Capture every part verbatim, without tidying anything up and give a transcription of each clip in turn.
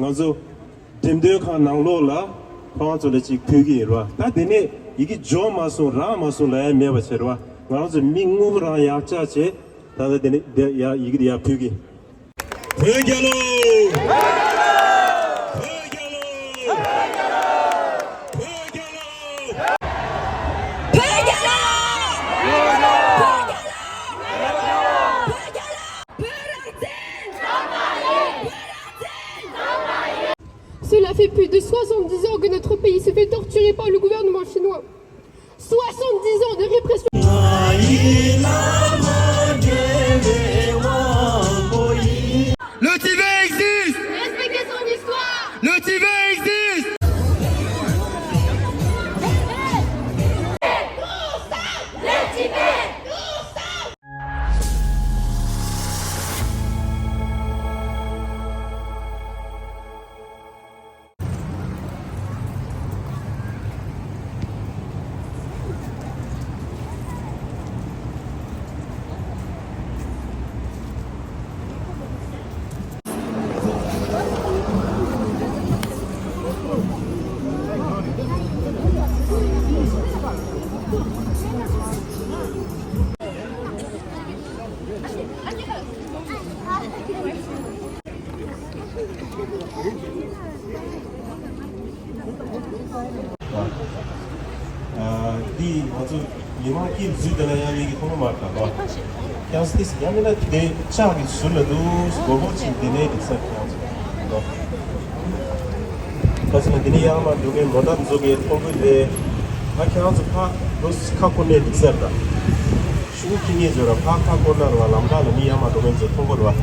ང་ཚོ་འགྲེམས་སྟོན་ཁང་ནང་ལོགས་ལ་ཁོང་ཚོ་ལ་ཅིག་ཕུལ་གྱི་ཡིན་ར། ད་དེ་ནས་ཡི་གེ་འཇོག་མ་སོང་རག་མ་སོང་ལབ་ཡ་མེད་པ་བྱས་ར། ང་རང་ཚོ་མི་དངོས་པོ་རང་ཡར་བཅར་བྱས། ད་ལྟ་དེ་ནས་དེ་ཡ་ཡི་གེ་དེ་ཡར་ཕུལ་གྱི། བོད་རྒྱལ་ལོ། བོད་རྒྱལ་ལོ། བོད་རྒྱལ་ལོ། བོད་རྒྱལ་ལོ། བོད་རྒྱལ་ལོ། བོད་རང་བཙན། བོད་རང་བཙན། Cela fait plus de soixante-dix ans que notre pays se fait torturer par le gouvernement chinois. Soixante-dix ans de répression. Le Tibet existe. Respectez son histoire. Le Tibet existe. འདི་ང་ཚོ་མི་མང་སྐད་འཛུལ་བསྡད་ན་ཡང་མིག་གིས་མཐོང་གི་མ་རེད་ད། ཀྱང་སྟེ་ཡང་མིན་ན་དེ་ལྕགས་ཀྱི་ཟུར་ལ་འདུག་སྒོར་སྒོར་ཕྱིན་དེ་ནས་འགྲིག་ས་ཀྱང་ད་ཚོད་ན་དེ་ནས་ཡང་མ་འགྲོ་མཁན་མོ་ཊ་འཛུགས་པའི་ཐོག་གི་རེད། ང་ཁྱེད་རང་ཚོ་ཕ་ལོ་ཁ་ཁོ་ནས་འགྲིག་ས་རེད་ད། ཤུགས་ཀྱིས་ངེས་བཟོས་ར་ཕ་ཁ་ཁོ་ན་ར་ལམ་ཁ་ལ་མི་ཡར་མར་འགྲོ་མཁན་ཚོ་མཐོང་གི་རེད་བ།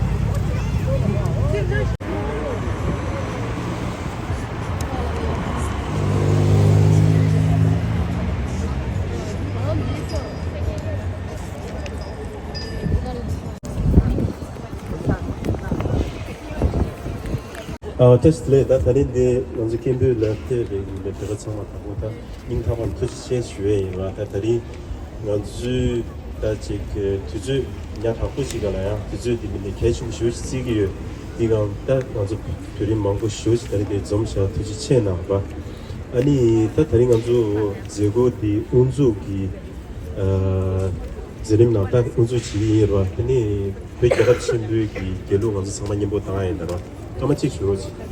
ཨ་བཀྲ་ཤིས་བདེ་ལེགས། ད་ད་རིང་འདི་ང་ཚོ་སྐད་འབོད་ལ་ཕེབས་པའི་བོད་པ་ཚང་མ་དང་པོ་ད་སྙིང་ཐག་པ་ནས་ཐུགས་རྗེ་ཆེ་ཞུ་ཡས་ཡིན་པ། ད་ད་རིང་ང་ཚོའི་ད་ཅིག་དུས་ཚོད་ཉག་ཕྲ་པོ་ཞིག་ག་ལ་ཡང་དུས་ཚོད་འདི་མི་འདི་གལ་ཆེན་པོ་ཞེ་པོ་ཞིག་བརྩི་གི་ཡོད། འདི་གང་ད་ང་ཚོ་བོད་རིགས་མང་པོ་ཞེ་པོ་ཞིག་ད་རིང་འདིར་འཛོམས་བཞག་ཐུགས་རྗེ་ཆེ་གནང་བ། ཨ་ནི་ད་ད་རིང་ང་ཚོ་མཛད་སྒོ་འདི་དབུ་འཛུགས་ཀྱི་ཨ་མཛད་རིམ་ནང་ད་དབུ་འཛུགས་བྱེད་ཀྱི་ཡིན་ར། དེ་ནི་བོད་རྒྱལ་ཁབ་ཆེན་པོའི་གི་རྒྱལ་གླུ་ང་ཚོ་ཚང་མ་མཉམ་པོ་བཏང་ཡ་ཡིན་ད་ར། སྐར་མ་གཅིག་ཞུ་རོགས་གྱིས།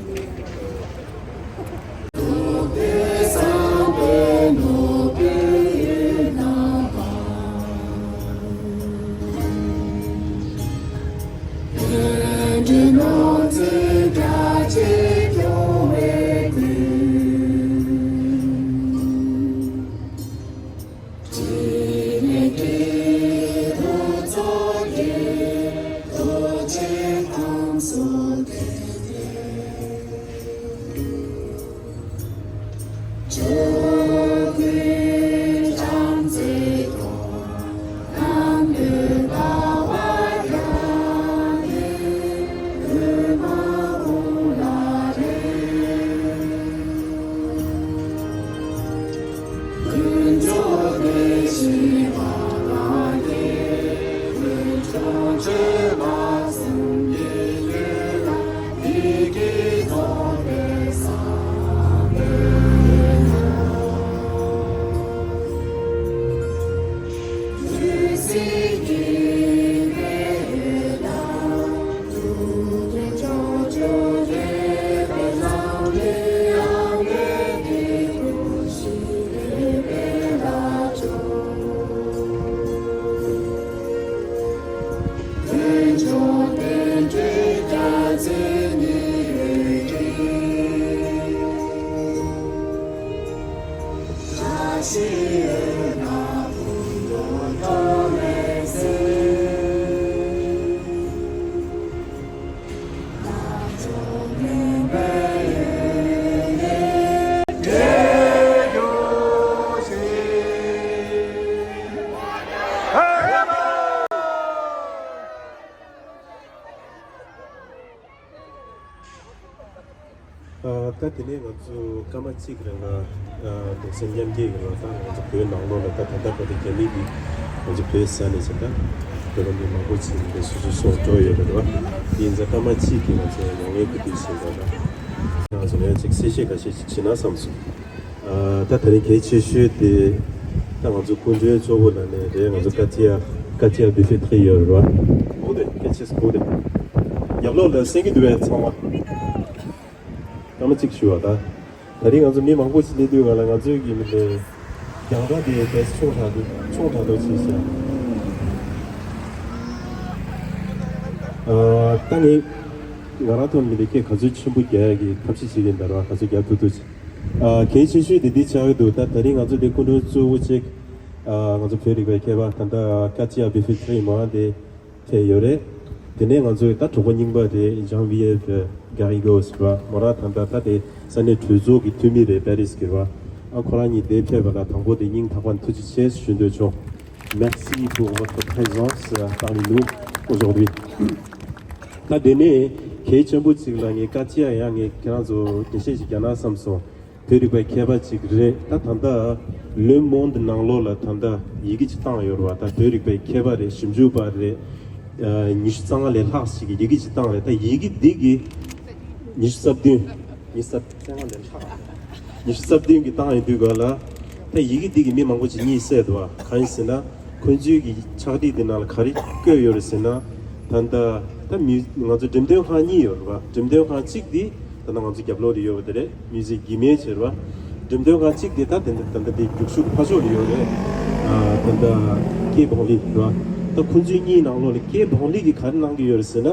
ཨ་ད་དེ་ནས་ང་ཚོ་སྐར་མ་གཅིག་རིང་ལ་ཨ་གདུང་སེམས་མཉམ་སྐྱེད་ཀྱི་ལོ་ཏང་ང་ཚོ་བོད་ནང་ལོགས་ལ་ད་ད་ལྟ་བར་དུ་རྒྱ་མི་གིས་ང་ཚོ་བོད་ས་ནས་བྱས་ད་བོད་པ་མི་མང་པོ་ཅིག་འདི་སོ་སོའི་སྲོག་འཕྲོག་ཡོད་རེད་བ། དེ་ཡིན་ཙང་སྐར་མ་གཅིག་གི་ང་ཚོ་མྱ་ངན་གུས་འདུད་བྱེད་དགོས་ན། ང་ཚོ་ནས་ཅིག་གསལ་བཤད་འགའ་ཤས་ཤིག་བྱེད་ན་བསམ་སོང་། ཨ། ད་དེ་རིང་གལ་ཆེ་ཤོས་དེ་ད་ང་ཚོ་སྐུ་མགྲོན་གཙོ་བོ་ལ་ནས་རེད། ང་ཚོ་ཀ་ཏི་ཡ་ཀ་ཏི་ཡ་བི་ཕི་ཐི་རི་ཡོད་རེད་བ། གོ་དེ་སྐད་ཆ་གོ་དེ། རྒྱབ་ལོགས་ལ་གསན་གྱི་འདུག་བས་ཚང་མ། སྐར་མ་གཅིག་ཞུ་བ་ད། ད་རིང་ང་ཚོ་མི་མང་པོ་ཞིག་སླེབས་དུས་ང་ལ་ང་ཚོའི་གི་མི་ལས་རྒྱང་ཐག་དེ་དེ་ཆུང་དྲགས་འདུག་ཆུང་དྲགས་འདུག་ཅེས་བཤད། ཨ། ད་ངས་ང་རང་ཐོག་མི་ལས་སྐད་ག་ཚོད་ཆེན་པོ་རྒྱག་ཡ་གི་ཐབས་ཤེས་བྱེད་ཀྱི་ཡིན་ད་ར། ག་ཚོད་རྒྱག་ཐུབ་ཐུབ་ཅིག་ཨ། གལ་ཆེ་ཤོས་དེ་འདི་ཆགས་ཀྱི་འདུག་ད་ད་རིང་ང་ཚོ་འདི་སྐུ་མགྲོན་གཙོ་བོ་གཅིག་ཨ། ང་ཚོ་བོད་རིག་པའི་མཁས་པ་ད་ལྟ་ཀ་ཅི་ཡ་བི་ཕི་ཐི་རི་མ་དེ་ཕེབས་ཡོད་རེད། དེ་ནས་ང་ཚོའི་ད་གྲོགས་པོ་རྙིང་པ་རེད། ཇང་བི་ཡེབ་གྷ་རི་གོ་ཟེར་བ། མོ་རང་ད་ལྟ་ད་དེ་ས་གནས་གྲོས་ཚོགས་ཀྱི་འཐུས་མི་རེད། པེ་རིས་གི་རེད་བ། ཨ། ཁོ་རང་གཉིས་དེ་ཕེབས་པ་ལ་དང་པོ་དེ་སྙིང་ཐག་པ་ནས་ཐུགས་རྗེ་ཆེ་ཞུ་འདོད་བྱུང་། Merci pour votre présence, euh, parmi nous aujourd'hui. ད་དེ་ནས་གལ་ཆེན་པོ་གཅིག་ལ་ངས་ཀ་ཅི་ཡ་ཡང་ངས་ཁྱེད་རང་ཚོ་འགྲེལ་བཤད་ཅིག་རྒྱག་ན་བསམ་སོང་། བོད་རིག་པའི་མཁས་པ་ཅིག་རེད། ད་ད་ལྟ་ལེ་མོན་ཌི་ནང་ལོགས་ལ་ད་ལྟ་ཡི་གེ་ཅིག་བཏང་ཡོད་རེད་བ། ད་བོད་རིག་པའི་མཁས་པ་རེད། ཞིབ་འཇུག་པ་རེད། ཨ། ཉི་ཤུ་རྩ་ལྔ་ལས་ལྷག་ཞིག་གིས་ཡི་གེ་ཅིག་བཏང་རེད། ད་ཡི་གེ་འདི་གི་ཉི་ཤུ་རྩ་བདུན། ཉི་ཤུ་རྩ་བདུན་གི་བཏང་ཡོད་དུས་ག་ལ། ད་ཡི་གེ་འདི་གི་མི་མང་པོ་ཅིག་གཉིད་སད་འདུག་བ། གང་ཡིན་ཟེར་ན། ཁོང་ཚོའི་གི་ཕྱག་བྲིས་འདི་ནང་ལ་ག་རེ་བཀོད་ཡོད་རེད་ཟེར་ན། ད་ལྟ་ད་མི་ང་ཚོ་འགྲེམས་སྟོན་ཁང་གཉིས་ཡོད་རེད་བ། འགྲེམས་སྟོན་ཁང་གཅིག་འདི་ད་ལྟ་ང་ཚོ་རྒྱབ་ལོགས་ལ་ཡོད་པ་དེ་རེད། མིའུ་ཟི་ཡམ་གི་མེ་ཟེར་བ། འགྲེམས་སྟོན་ཁང་གཅིག་འདི་ད་ད་ལྟ་ད་ལྟ་འདི་རྒྱུག་ཤུགས་ཕར་ཕྱོགས་ལ་ཡོད་རེད། ཨ། ད་ལྟ་ཀེ་བོང་ལི་རེད་བ། ད་ཁོང་ཚོའི་གཉིས་ནང་ལོགས་ལ་ཀེ་བོང་ལི་གིས་ག་རེ་གནང་གི་ཡོད་རེད་ཟེར་ན།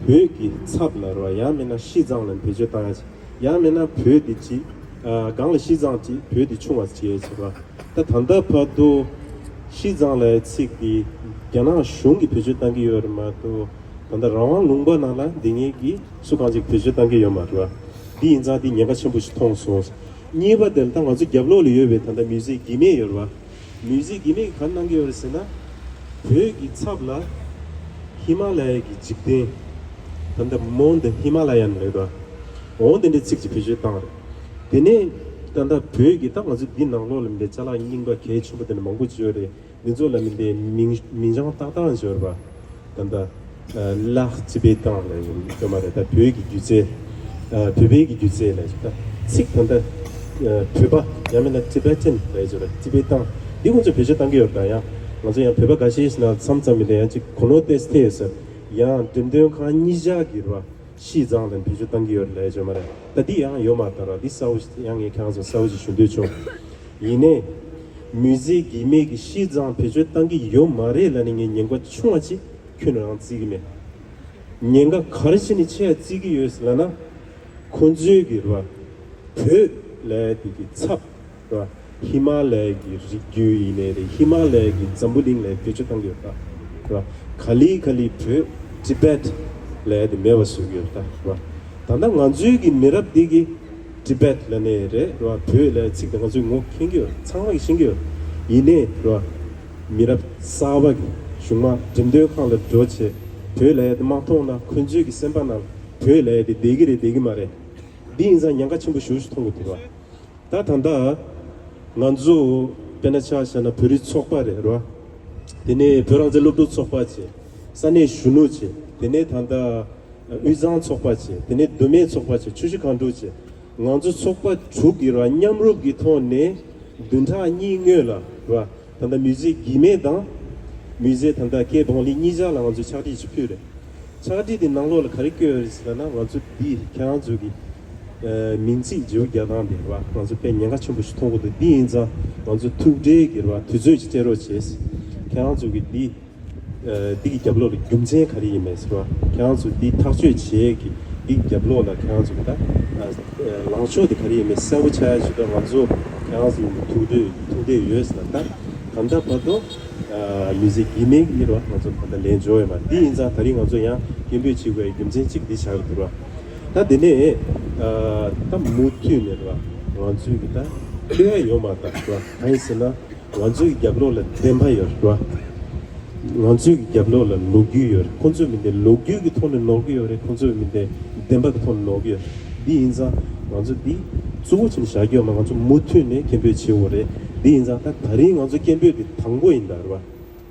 བོད་ཀྱི་ཚབ་ལ་རོ། ཡང་མིན་ན་ཤིས་ཙང་ལ་བེད་སྤྱོད་བཏང་ཡ་ཅིག་ཡང་མིན་ན་བོད་དེ་ཅིག་ཨ། སྒང་ལ་ཤིས་ཙང་ཅིག་བོད་དེ་ཆུང་བ་ཅིག་བྱས་ཆོག་པ། ད་ད་ལྟ་བར་དུ་ཤིས་ཙང་ལ་ཡ་ཚིག་དེ་རྒྱ་ནག་གཞུང་གིས་བེད་སྤྱོད་བཏང་གི་ཡོད་རེད་མ་གཏོགས། ད་ལྟ་རང་དབང་ལུང་པ་ནང་ལ་འདི་ངེད་ཀྱིས་སུ་གང་ཅིག་བེད་སྤྱོད་བཏང་གི་ཡོད་མ་རེད་བ། འདི་ཡིན་ཙང་འདི་ཉེན་ཁ་ཆེན་པོ་ཞིག་མཐོང་སོང་། གཉིས་པ་དེ་ལ་ད་ང་ཚོ་རྒྱབ་ལོགས་ལ་ཡོད་པའི་ད་ལྟ་མིའུ་ཟི་ཡམ་གི་མེ་ཡོད་རེད་བ། མིའུ་ཟི་ཡམ་གི་མེ་གིས་ག་རེ་གནང་གི་ཡོད་རེད་ཟེར་ན། བོད་ཀྱི་ཚབ་ལ་ཧི་མ་ལ་ཡ་གི་འཇིག་རྟེན། ད་ལྟ་མོན་ཌི་ཧི་མ་ལ་ཡན་རེད་དོ། འོ་དེ་འདྲའི་ཚིག་ཅིག་བེད་སྤྱོད་བཏང་རེད། དེ་ནས་ད་ལྟ་བོད་ཀྱི་ད་ང་ཚོ་འདི་ནང་ལོགས་ལ་མི་འདྲའི་ཅ་ལག་རྙིང་པ་གལ་ཆེན་པོ་དེ་འདྲ་མང་པོ་ཅིག་ཡོད་རེད། འདི་ཚོ་ལ་མི་འདྲའི་མིང་མིང་བྱང་ཏག་ཏག་ཅིག་ཡོད་རེད་པ། ད་ལྟ་ལགས་ཅི་པེ་ཏང་ལབ་ཡོད་མ་རེད། ད་བོད་ཀྱི་སྒྱུ་རྩལ། ཨ། བོད་པའི་གི་སྒྱུ་རྩལ་ལབ་ཡོད། ད་ཚིག་ད་ལྟ་ཨ། བོད་པ་ཡང་མིན་ན་ཊི་བེ་ཊན་ལབ་ཡོད་རེད། ཊི་བེ་ཏང་འདི་ཁོང་ཚོས་བེད་སྤྱོད་བཏང་གི་ཡོད་རེད། ད་ཡང་ང་ཚོ་ཡང་བོད་པ་འགའ་ཤས་ཤིག་ན་མཚམས་མཚམས་མི་འདྲ་ཡང་ཅིག་གོ་ནོ་ཊེ་སི་ཊི་ཡོད་ས། ཡང་འགྲེམས་སྟོན་ཁང་གཉིས་ཆ་གི་རེད་པ། ཤིས་ཙང་ལ་བེད་སྤྱོད་བཏང་གི་ཡོད་རེད་ལབ་ཡོད་མ་རེད། ད་འདི་ཡང་ཡོད་མ་རེད། ད་ར་འདི་གསལ་པོ་ཞིག་ཡང་ངས་ཁྱེད་རང་ཚོ་གསལ་པོ་ཞིག་ཞུ་འདོད་བྱུང་། ཡིན་ནའི་མིའུ་ཟི་ཡམ་གི་མེ་གིས་ཤིས་ཙང་བེད་སྤྱོད་བཏང་གི་ཡོད་མ་རེད་ལབ་ནས་ངས་ཉེན་ཁ་ཆུང་བ་ཅིག་ཁྱོན་ནས་རང་བརྩི་གི་མེད། ཉེན་ཁ་ག་རེ་བྱས་ནས་ཆེ་བ་བརྩི་གི་ཡོད་ལབ་ན། ཁོང་ཚོའི་གི་རེད་པ། བོད་ལབ་ཡ་དེ་གི་ཚབ་རེད་པ། ཧི་མ་ལ་ཡའི་གི་རི་རྒྱུད་ཡིན་ནའི་རེད། ཧི་མ་ལ་ཡའི་གི་འཛམ་བུ་གླིང་ལ་བེད་སྤྱོད་བཏང་གི་ཡོད་པ་རེད་པ། ག་ལེ་ག་ལེ་བོད་ཊི་བེཊ་ལབ་ཡ་དེ་མེད་པ་བཟོ་གི་ཡོད་པ་རེད་པ། ད་ལྟ་ང་ཚོའི་གི་མི་རབས་འདི་གི་ཊི་བེཊ་ལབ་ནའི་རེད་རེད་པ། བོད་ལབ་ཡ་ཚིག་དེ་ང་ཚོས་ངོ་མཁྱེན་གི་ཡོད། ཚང་མ་གི་ཤེས་གི་ཡོད། ཡིན་ནའི་རེད་པ། མི་རབས་གསར་པ་གི་གཞུག་མ་འགྲེམས་སྟོན་ཁང་ལ་འགྲོ་བྱས་བོད་ལབ་ཡ་དེ་མ་མཐོང་ན་ཁོང་ཚོའི་གི་སེམས་པ་ནང་བོད་ལབ་ཡ་དེ་བསྡད་གི་རེད་བསྡད་གི་མ་རེད། འདི་ཡིན་ཙང་ཉེན་ཁ་ཆེན་པོ་ཞེ་པོ་ཞིག་མཐོང་གི་འདུག་ར། ད་ད་ལྟ་ང་ཚོ་དཔེར་ན་ཆ་བཞག་ན་བོད་རིགས་ཚོགས་པ་རེད་ར། དེ་ནས་བོད་རང་བཙན་སློབ་ཕྲུག་ཚོགས་པ་བྱས། ས་གནས་གཞོན་ནུ་བྱས། དེ་ནས་ད་ལྟ་དབུས་གཙང་ཚོགས་པ་བྱས། དེ་ནས་མདོ་སྨད་ཚོགས་པ་བྱས། ཆུ་བཞི་སྒང་དྲུག་བྱས། ང་ཚོ་ཚོགས་པ་དྲུག་གིས་ར་མཉམ་རུབ་ཀྱི་ཐོག་ནས་བདུན་ཕྲག་གཉིས་སྔོན་ལ་ར། ད་ལྟ་མིའུ་ཟི་ཡམ་གི་མེ་དང་། མིའུ་ཟི་ཡམ་ད་ལྟ་ཀེ་བོང་ལི་གཉིས་ཆ་ལ་ང་ཚོས་ཕྱག་བྲིས་ཅིག་ཕུལ་རེད། ཕྱག་བྲིས་དེ་ནང་ལོགས་ལ་ག་རེ་བཀོད་ཡོད་རེད་ཟེར་ན། ང་ཚོ་འདི་ཁྱེད་རང་ཚོ་གི་ཨ་མིང་ཚིག་བརྗེ་པོ་རྒྱག་སྟངས་དེ་རེད་པ། ང་ཚོ་དཔེ་ཉེན་ཁ་ཆེན་པོ་ཞིག་མཐོང་གི་འདུག་འདི་ཡིན་ཙང་ང་ཚོ་ཐུགས་ཁྲལ་གྱི་རེད་པ། དུས་ཚོད་ཅིག་སྤྲད་རོགས་བྱེད། ཁྱེད་རང་ཚོ་གི་འདི་ཨ་འདི་གི་རྒྱབ་ལོགས་ལ་རྒྱུ་མཚན་ག་རེ་ཡིན་མེད་ཟེར་བ། ཁྱེད་རང་ཚོ་འདི་ཐག་གཅོད་བྱེད་ཀྱི་འདི་གི་རྒྱབ་ལོགས་ལ་ཁྱེད་རང་ཚོ་གི་ད་ཨ་ལངས་ཕྱོགས་དེ་ག་རེ་ཡིན་མེད་གསལ་པོ་ཆགས་ཡ་ཞིག་ད་ང་ཚོ་ཁྱེད་རང་ཚོ་ཡིན་ཐུགས་འདོད་ཐུགས་འདོད་ཡོད་ཟེར་ན། ད་ད་ལྟ་བར་དུ་ཨ་མིའུ་ཟི་ཡམ་གི་མེ་གཉིས་ར་ང་ཚོ་ད་ལྟ་ལན་འབྱོར་ཡོད་མ་རེད། འདི་ཡིན་ཙང་ད་རིང་ང་ཚོ་ཡང་སྐད་འབོད་བྱེད་དགོས་ཡ་རྒྱུ་མཚན་གཅིག་འདི་ཆགས་ཀྱི་འདུག་ར། ད་དེ་ནས་ཨ་ད་མུ་མཐུད་ནས་ར་ང་ཚོའི་གི་ད་ཐོན་ཡ་ཡོད་མ་རེད་ར། གང་ཡིན་ཟེར་ན། ང་ཚོའི་རྒྱབ་ལོགས་ལ་བདེན་པ་ཡོད་རེད་བ། ང་ཚོའི་རྒྱབ་ལོགས་ལ་ལོ་རྒྱུས་ཡོད་རེད། ཁོང་ཚོས་མི་འདི་ལོ་རྒྱུས་ཀྱི་ཐོག་ནས་ནོར་གྱི་ཡོད་རེད། ཁོང་ཚོས་མི་འདི་བདེན་པ་གི་ཐོག་ནས་ནོར་གྱི་ཡོད་རེད། འདི་ཡིན་ཙང་ང་ཚོ་འདི་གཙོ་བོ་བྱས་ནས་བཞག་རྒྱུ་ཡོད་མ། ང་ཚོ་མུ་མཐུད་ནས་སྐད་འབོད་བྱེད་དགོས་རེད། འདི་ཡིན་ཙང་ད་ད་རིང་ང་ཚོ་སྐད་འབོད་འདི་དང་པོ་ཡིན་ད་རེད་བ།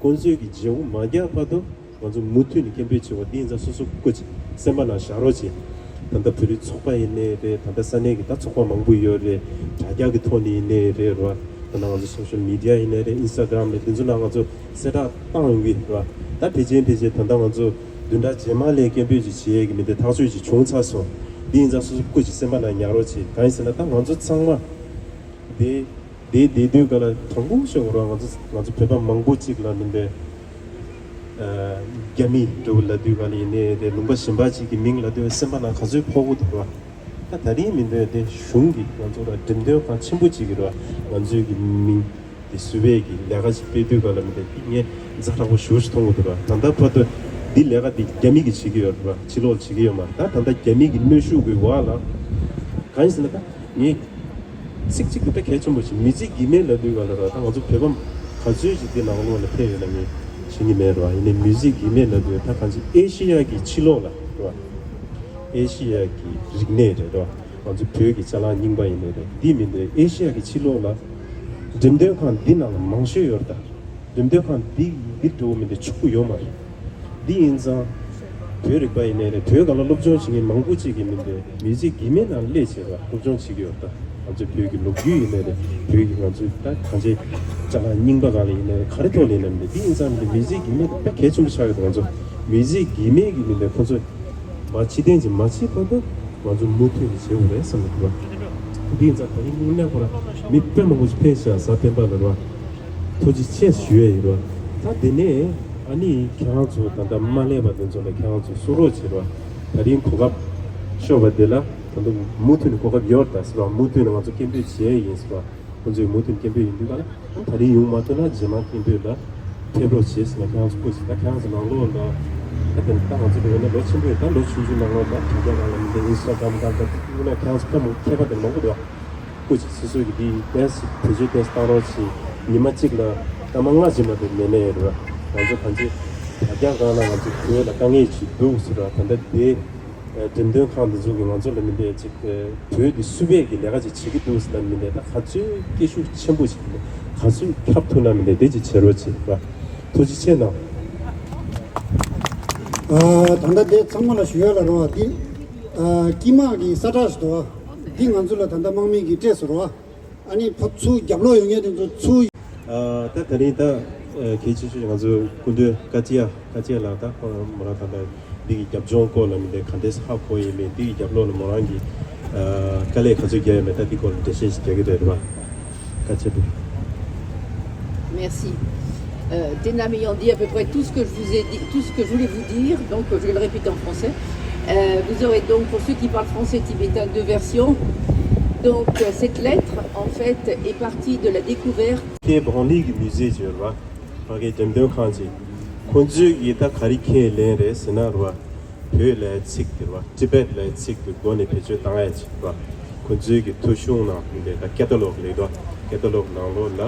ཁོང་ཚོས་ཀྱི་བརྗེ་པོ་མ་རྒྱག་བར་དུ་ང་ཚོ་མུ་མཐུད་ནས་སྐད་འབོད་བྱེད་དགོས། འདི་ཡིན་ཙང་སོ་སོ་སྐུ་མཁྱེན་སེམས་པ་ནང་བཞག་རོགས་བྱེད། ད་ ད་ལྟ་བོད་རིགས་ཚོགས་པ་ཡིན་ནའི་རེད། ད་ལྟ་ས་གནས་ཀྱི་ད་ཚོགས་པ་མང་པོ་ཡོད་རེད། དྲ་རྒྱ་གི་ཐོག་ནས་ཡིན་ནའི་རེད་ར། ད་ལྟ་ང་ཚོ་སོ་ཤལ་མི་ཌི་ཡ་ཡིན་ནའི་རེད། ཨིན་སི་ཊ་གྷ་རམ་རེད། དེ་ཚོ་ནང་ང་ཚོ་གསལ་བསྒྲགས་བཏང་ཡོང་གི་རེད་ར། ད་ཕལ་ཆེར་ཕལ་ཆེར་ད་ལྟ་ང་ཚོ་བདུན་ཕྲག་རྗེས་མ་ལ་སྐད་འབོད་ཅིག་བྱེད་ཡས་ཀྱི་མི་དེ་ཐག་གཅོད་ཅིག་བྱུང་ཚར་སོང་། འདི་ཡིན་ཙང་སོ་སོ་སྐུ་མཁྱེན་སེམས་པ་ནང་ཉར་རོགས་བྱེད། གང་ཡིན་ཟེར་ན་ད་ང་ཚོ་ཚང་མ་དེ་དེ་དེ་དུས་ག་ལ་དང་པོ་ཤོག་ར། ང་ཚོ་ང་ཚོ་བོད་པ་མང་པོ་ཅིག་ལ་མི་འདྲ། རྒྱ་མི་འདྲ་བོ་ལབ་དུས་ག་ལ་ཡིན་ནའི་རེད། ལུང་པ་གཞན་པ་ཅིག་གི་མིང་ལབ་དུས་སེམས་པ་ནང་ག་ཚོད་ཕོག་གི་འདུག་ར། ད་ད་རིང་མི་འདོད་དེ་གཞུང་གིས་ང་ཚོ་ལ་འགྲེམས་སྟོན་ཁང་ཆེན་པོ་ཅིག་གིས་ར་ང་ཚོའི་གི་མིང་དེ་བཟོས་པའི་གི་ལས་ཀ་ཅིག་སྤེལ་དུས་ག་ལ་མི་འདོད་དེ་ངས་ཛ་དྲག་པོ་ཞེ་པོ་ཞིག་མཐོང་གི་འདུག་ར། ད་ལྟ་བར་དུ་འདི་ལས་ཀ་འདི་རྒྱ་མི་གིས་བྱེད་ཀྱི་ཡོད་ར། ཕྱི་ལོགས་བྱེད་ཀྱི་ཡོད་མ་རེད། ད་ད་ལྟ་རྒྱ་མི་གི་གནོན་ཤུགས་ཀྱི་འོག་ལ་གང་ཡིན་ཟེར་ན་ད། ངས་ཚིག་གཅིག་ཏུ་ད་གལ་ཆེན་པོ་ཞིག་མི་ཚེ་གི་མེད་ལབ་དུས་ག་ལ་ར། ད་ང་ཚོ་བོད་པ་ག་ཚོད་ཅིག་འདི་ནང་ལོགས་ལ་ཕེབས་ཡོད་ན་ངས་ཤེས་ཀྱི་མེད་ར། ཡིན་ནའི་མི་ཚེ་གི་མེད་ལབ་དུས་ད་གང་ཅི་ཨེ་ཤི་ཡ་གི་ཕྱི་ལོགས་ལ་ར། ཨེ་ཤི་ཡ་གི་རིག་གནས་རེད་ར། ང་ཚོ་བོད་ཀྱི་ཅ་ལག་རྙིང་པ་ཡིན་ནའི་རེད། འདི་མིན་ཏེ་ཨེ་ཤི་ཡ་གི་ཕྱི་ལོགས་ལ་འགྲེམས་སྟོན་ཁང་འདི་ནང་ལ་མང་ཤོས་ཡོད་ར། ད་འགྲེམས་སྟོན་ཁང་འདི་འདི་འགྲོ་བ་མིན་ཏེ་ཕྱུག་པོ་ཡོད་མ་རེད། འདི་ཡིན་ཙང་། བོད་རིག་པ་ཡིན་ནའི་རེད། བོད་སྒང་ལ་སློབ་སྦྱོང་བྱེད་མཁན་མང་པོ་ཅིག་གི་མི་འདི་མི་ཚེ་གི་མེད་ནང་སླེབས་བྱས་ར་སློབ་སྦྱོང་བྱེད་ཀྱི་ཡོད། ད་ང་ཚོ་བོད་ཀྱི་ལོ་རྒྱུས་ཡིན་ནའི་རེད། བོད་ཀྱི་ང་ཚོའི་ད་གང་ཅི་ཅ་ལག་རྙིང་པ་སྒང་ལ་ཡིན་ནའི་རེད། ག་རེ་ཐོག་ལ་ཡིན་ནའི་མི་འདི་ཡིན་ཙང་མི་འདི་མི་ཚེ་གི་མེད་དཔེ་གལ་ཆེན་པོ་ཆགས་ཡོད། ང་ཚོ་མི་ཚེ་གི་མེད་ཀྱི་མི་འདི་ཁོ་ཚོ་མ་ཕྱི་བསྟན་ཅིག་མ་བྱེད་བར་དུ་ང་ཚོ་མུ་མཐུད་ནས་བྱེད་དགོས་རེད་བསམ་གྱི་འདུག་ར། འདི་ཡིན་ཙང་ད་རིང་དངོས་གནས་ཁོ་ར་མི་དཔེ་མང་པོ་ཞིག་ཕེབས་ཤག་གཟའ་སྤེན་པ་ལ་ར། ཐུགས་རྗེ་ཆེ་ཞུ་ཡས་ཡིན་ར། ད་དེ་ནས་ཨ་ནི་ཁྱེད་རང་ཚོ་ད་ལྟ་མ་སླེབས་པ་དེ་ཚོ་ལ་ཁྱེད་རང་ཚོ་གསོལ་རོགས་བྱེད་ར། ད་རིང་གོ་སྐབས་ཤོར་བ་དེ་ལ་ད་དུང་མུ་མཐུད་ནས་གོ་སྐབས་ཡོད་རེད་ད་ཟེར་བ། མུ་མཐུད་ནས་ང་ཚོ་སྐད་འབོད་བྱེད་ཡས་ཡིན་ཟེར་བ། ཁོང་ཚོས་མུ་མཐུད་སྐད་འབོད་ཡིན་དུས་ག་ལ་ད་རིང་ཡོང་མ་ཐུབ་ན་རྗེས་མ་སྐད་འབོད་ལ་ཕེབས་རོགས་བྱེད་ཟེར་ན་ཁྱེད་རང་ཚོ་སྐུ་མཁྱེན། ད་ཁྱེད་རང་ཚོ་ནང་ལོགས་ལ་ད་དེ་ད་ང་ཚོ་དེ་བས་ན་ལོ་ཆེན་པོ་ཡོད། ད་ལོ་ཆུང་ཆུང་ནང་ལོགས་ལ་དྲ་རྒྱ་སྒང་ལ་མི་འདི་ཨིན་སི་ཊ་གྷ་རམ་སྒང་ལ་ད་དེ་ན་ཁྱེད་རང་ཚོ་ཕེབས་མ་མཁས་པ་དེ་མང་པོ་འདུག་སྐུ་མཁྱེན་སོ་སོ་གི་དེ་ཏེས་བེད་སྤྱོད་ཏེས་བཏང་རོགས་བྱེད། ཉི་མ་གཅིག་ལ་སྐར་མ་ལྔ་རྗེས་མ་དེ་མེད་ནས་རེད་བ། ང་ཚོ་གང་ཅི་དྲ་རྒྱ་སྒང་ལ་ང་ཚོ་བོད་ལ་དཀའ་ངལ་ཅིག་འདུག་ཟེར་བ། ད་ལྟ་དེ་འགྲེམས་སྟོན་ཁང་འདི་ཚོ་གིས་ང་ཚོ་ལ་མི་འདི་ཅིག་བོད་འདི་བསུ་བའི་གི་ལས་ཀ་ཅིག་བྱེད་ཀྱི་འདུག་ཟེར་ལ་མི་འདི་ད་ག་ཚོད་སྐད་ཤུགས་ཆེན་པོ་ཞིག་ག་ཚོད་ཁྱབ་ཐུབ་ན་མི་འདི་དེ་ཅིག་བྱེད་རོགས་བྱེད་ར། ཐུགས་རྗེ་ཆེ་གནང་། ཨ། ད་ལྟ་དེ་ཚང་མ་ལ་ཞུ་ཡ་ལ་རོ། འདི་ཨ་དཀྱིལ་མ་གི་ས་བཀྲ་ཞིག་འདུག་ཨ། འདི་ང་ཚོ་ལ་ད་ལྟ་དམག་མི་གིས་སྤྲད་སོང་རོ། ཨ་ནི་ཕར་ཚུར་རྒྱབ་ལོགས་ཡོད་མཁན་དེ་ཚོ་ཚུར། ཨ། ད་ད་རིང་ད་ཨ་གལ་ཆེ་ཤོས་ང་ཚོ་སྐུ་མདུན་ཀ་ཅི་ཡ་ཀ་ཅི་ཡ་ལགས། ད་ཁོ་མོ་རང་ད་ལྟ་འདི་གི་རྒྱབ་ལྗོངས་སྐོར་ལ་མི་འདི་ག་འདྲས་ཧ་གོ་ཡིན་མིན། འདི་གི་རྒྱབ་ལོགས་ལ་མོ་རང་གིས་ཨ་དཀའ་ལས་ག་ཚོད་བརྒྱབ་ཡོད་མེད་ད་འདི་སྐོར་ལ་འགྲེལ་བཤད་ཞིག་རྒྱག་གི་རེད་བ། ཀ་ཅི་ཡ། Merci. Euh, Tena m'ayant dit à peu près tout ce que je vous ai dit, tout ce que je voulais vous dire, donc euh, je vais le répéter en français. Euh, vous aurez donc, pour ceux qui parlent français tibétain, deux versions. Donc euh, cette lettre, en fait, est partie de la découverte. དེ་བོང་ལི་གི་མི་ཚེ་བརྗོད་པ། ཕ་གིའི་འགྲེམས་སྟོན་ཁང་ཅིག་ཁོང་ཚོས་ཀྱིས་ད་ག་རེ་ཁས་ལེན་རེད་ཟེར་ན་རེད་བ། བོད་ལབ་ཚིག་དེ་རེད་བ། ཊི་བེཊ་ལབ་ཚིག་དེ་སྒོ་ནས་བེད་སྤྱོད་བཏང་ཡ་ཅིག་རེད་བ། ཁོང་ཚོའི་གི་ཐོ་གཞུང་ནང་མི་འདི་ད་ཀེ་ཏ་ལོག་ལབ་དོ། ཀེ་ཏ་ལོག་ནང་ལོགས་ལ་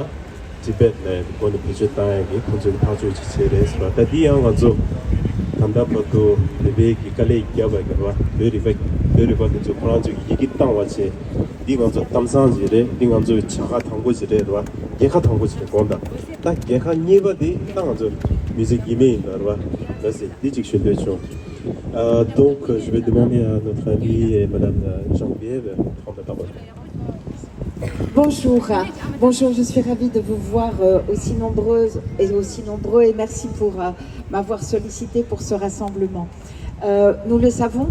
ཊི་བེཊ་ལབ་སྒོ་ནས་བེད་སྤྱོད་བཏང་ཡ་གི་ཁོང་ཚོས་ཐག་གཅོད་ཅིག་བྱས་རེད་ཟེར་བ། ད་འདི་ཡང་ང་ཚོ་ད་ལྟ་བར་དུ་བོད་པའི་གི་དཀའ་ལས་བརྒྱབ་པ་གི་རེད་བ། བོད་རིག་པ་བོད་རིག་པ་དེ་ཚོ་ཁོ་རང་ཚོའི་གི་ཡི་གེ་བཏང་བ་བྱས། འདི་ང་ཚོ་གཏམ་བཟང་ཅིག་རེད། འདི་ང་ཚོའི་བྱ་དགའ་དང་པོ་ཅིག་རེད་རེད་བ། རྒྱལ་ཁ་དང་པོ་ཅིག་རེད་དགོངས་དག་ད་རྒྱལ་ཁ་གཉིས་པ་དེ་ད་ང་ཚོ་མི་ཚེ་གི་མེད་ཡིན་ད་རེད་བ། ད་ཟེར་འདི་ཅིག་ཞུ་འདོད་བྱུང་། Euh, donc, euh, je vais demander à notre amie et Madame euh, Geneviève de prendre la parole. Bonjour. Bonjour, je suis ravie de vous voir euh, aussi nombreuses et aussi nombreux et merci pour euh, m'avoir sollicité pour ce rassemblement. Euh, nous le savons,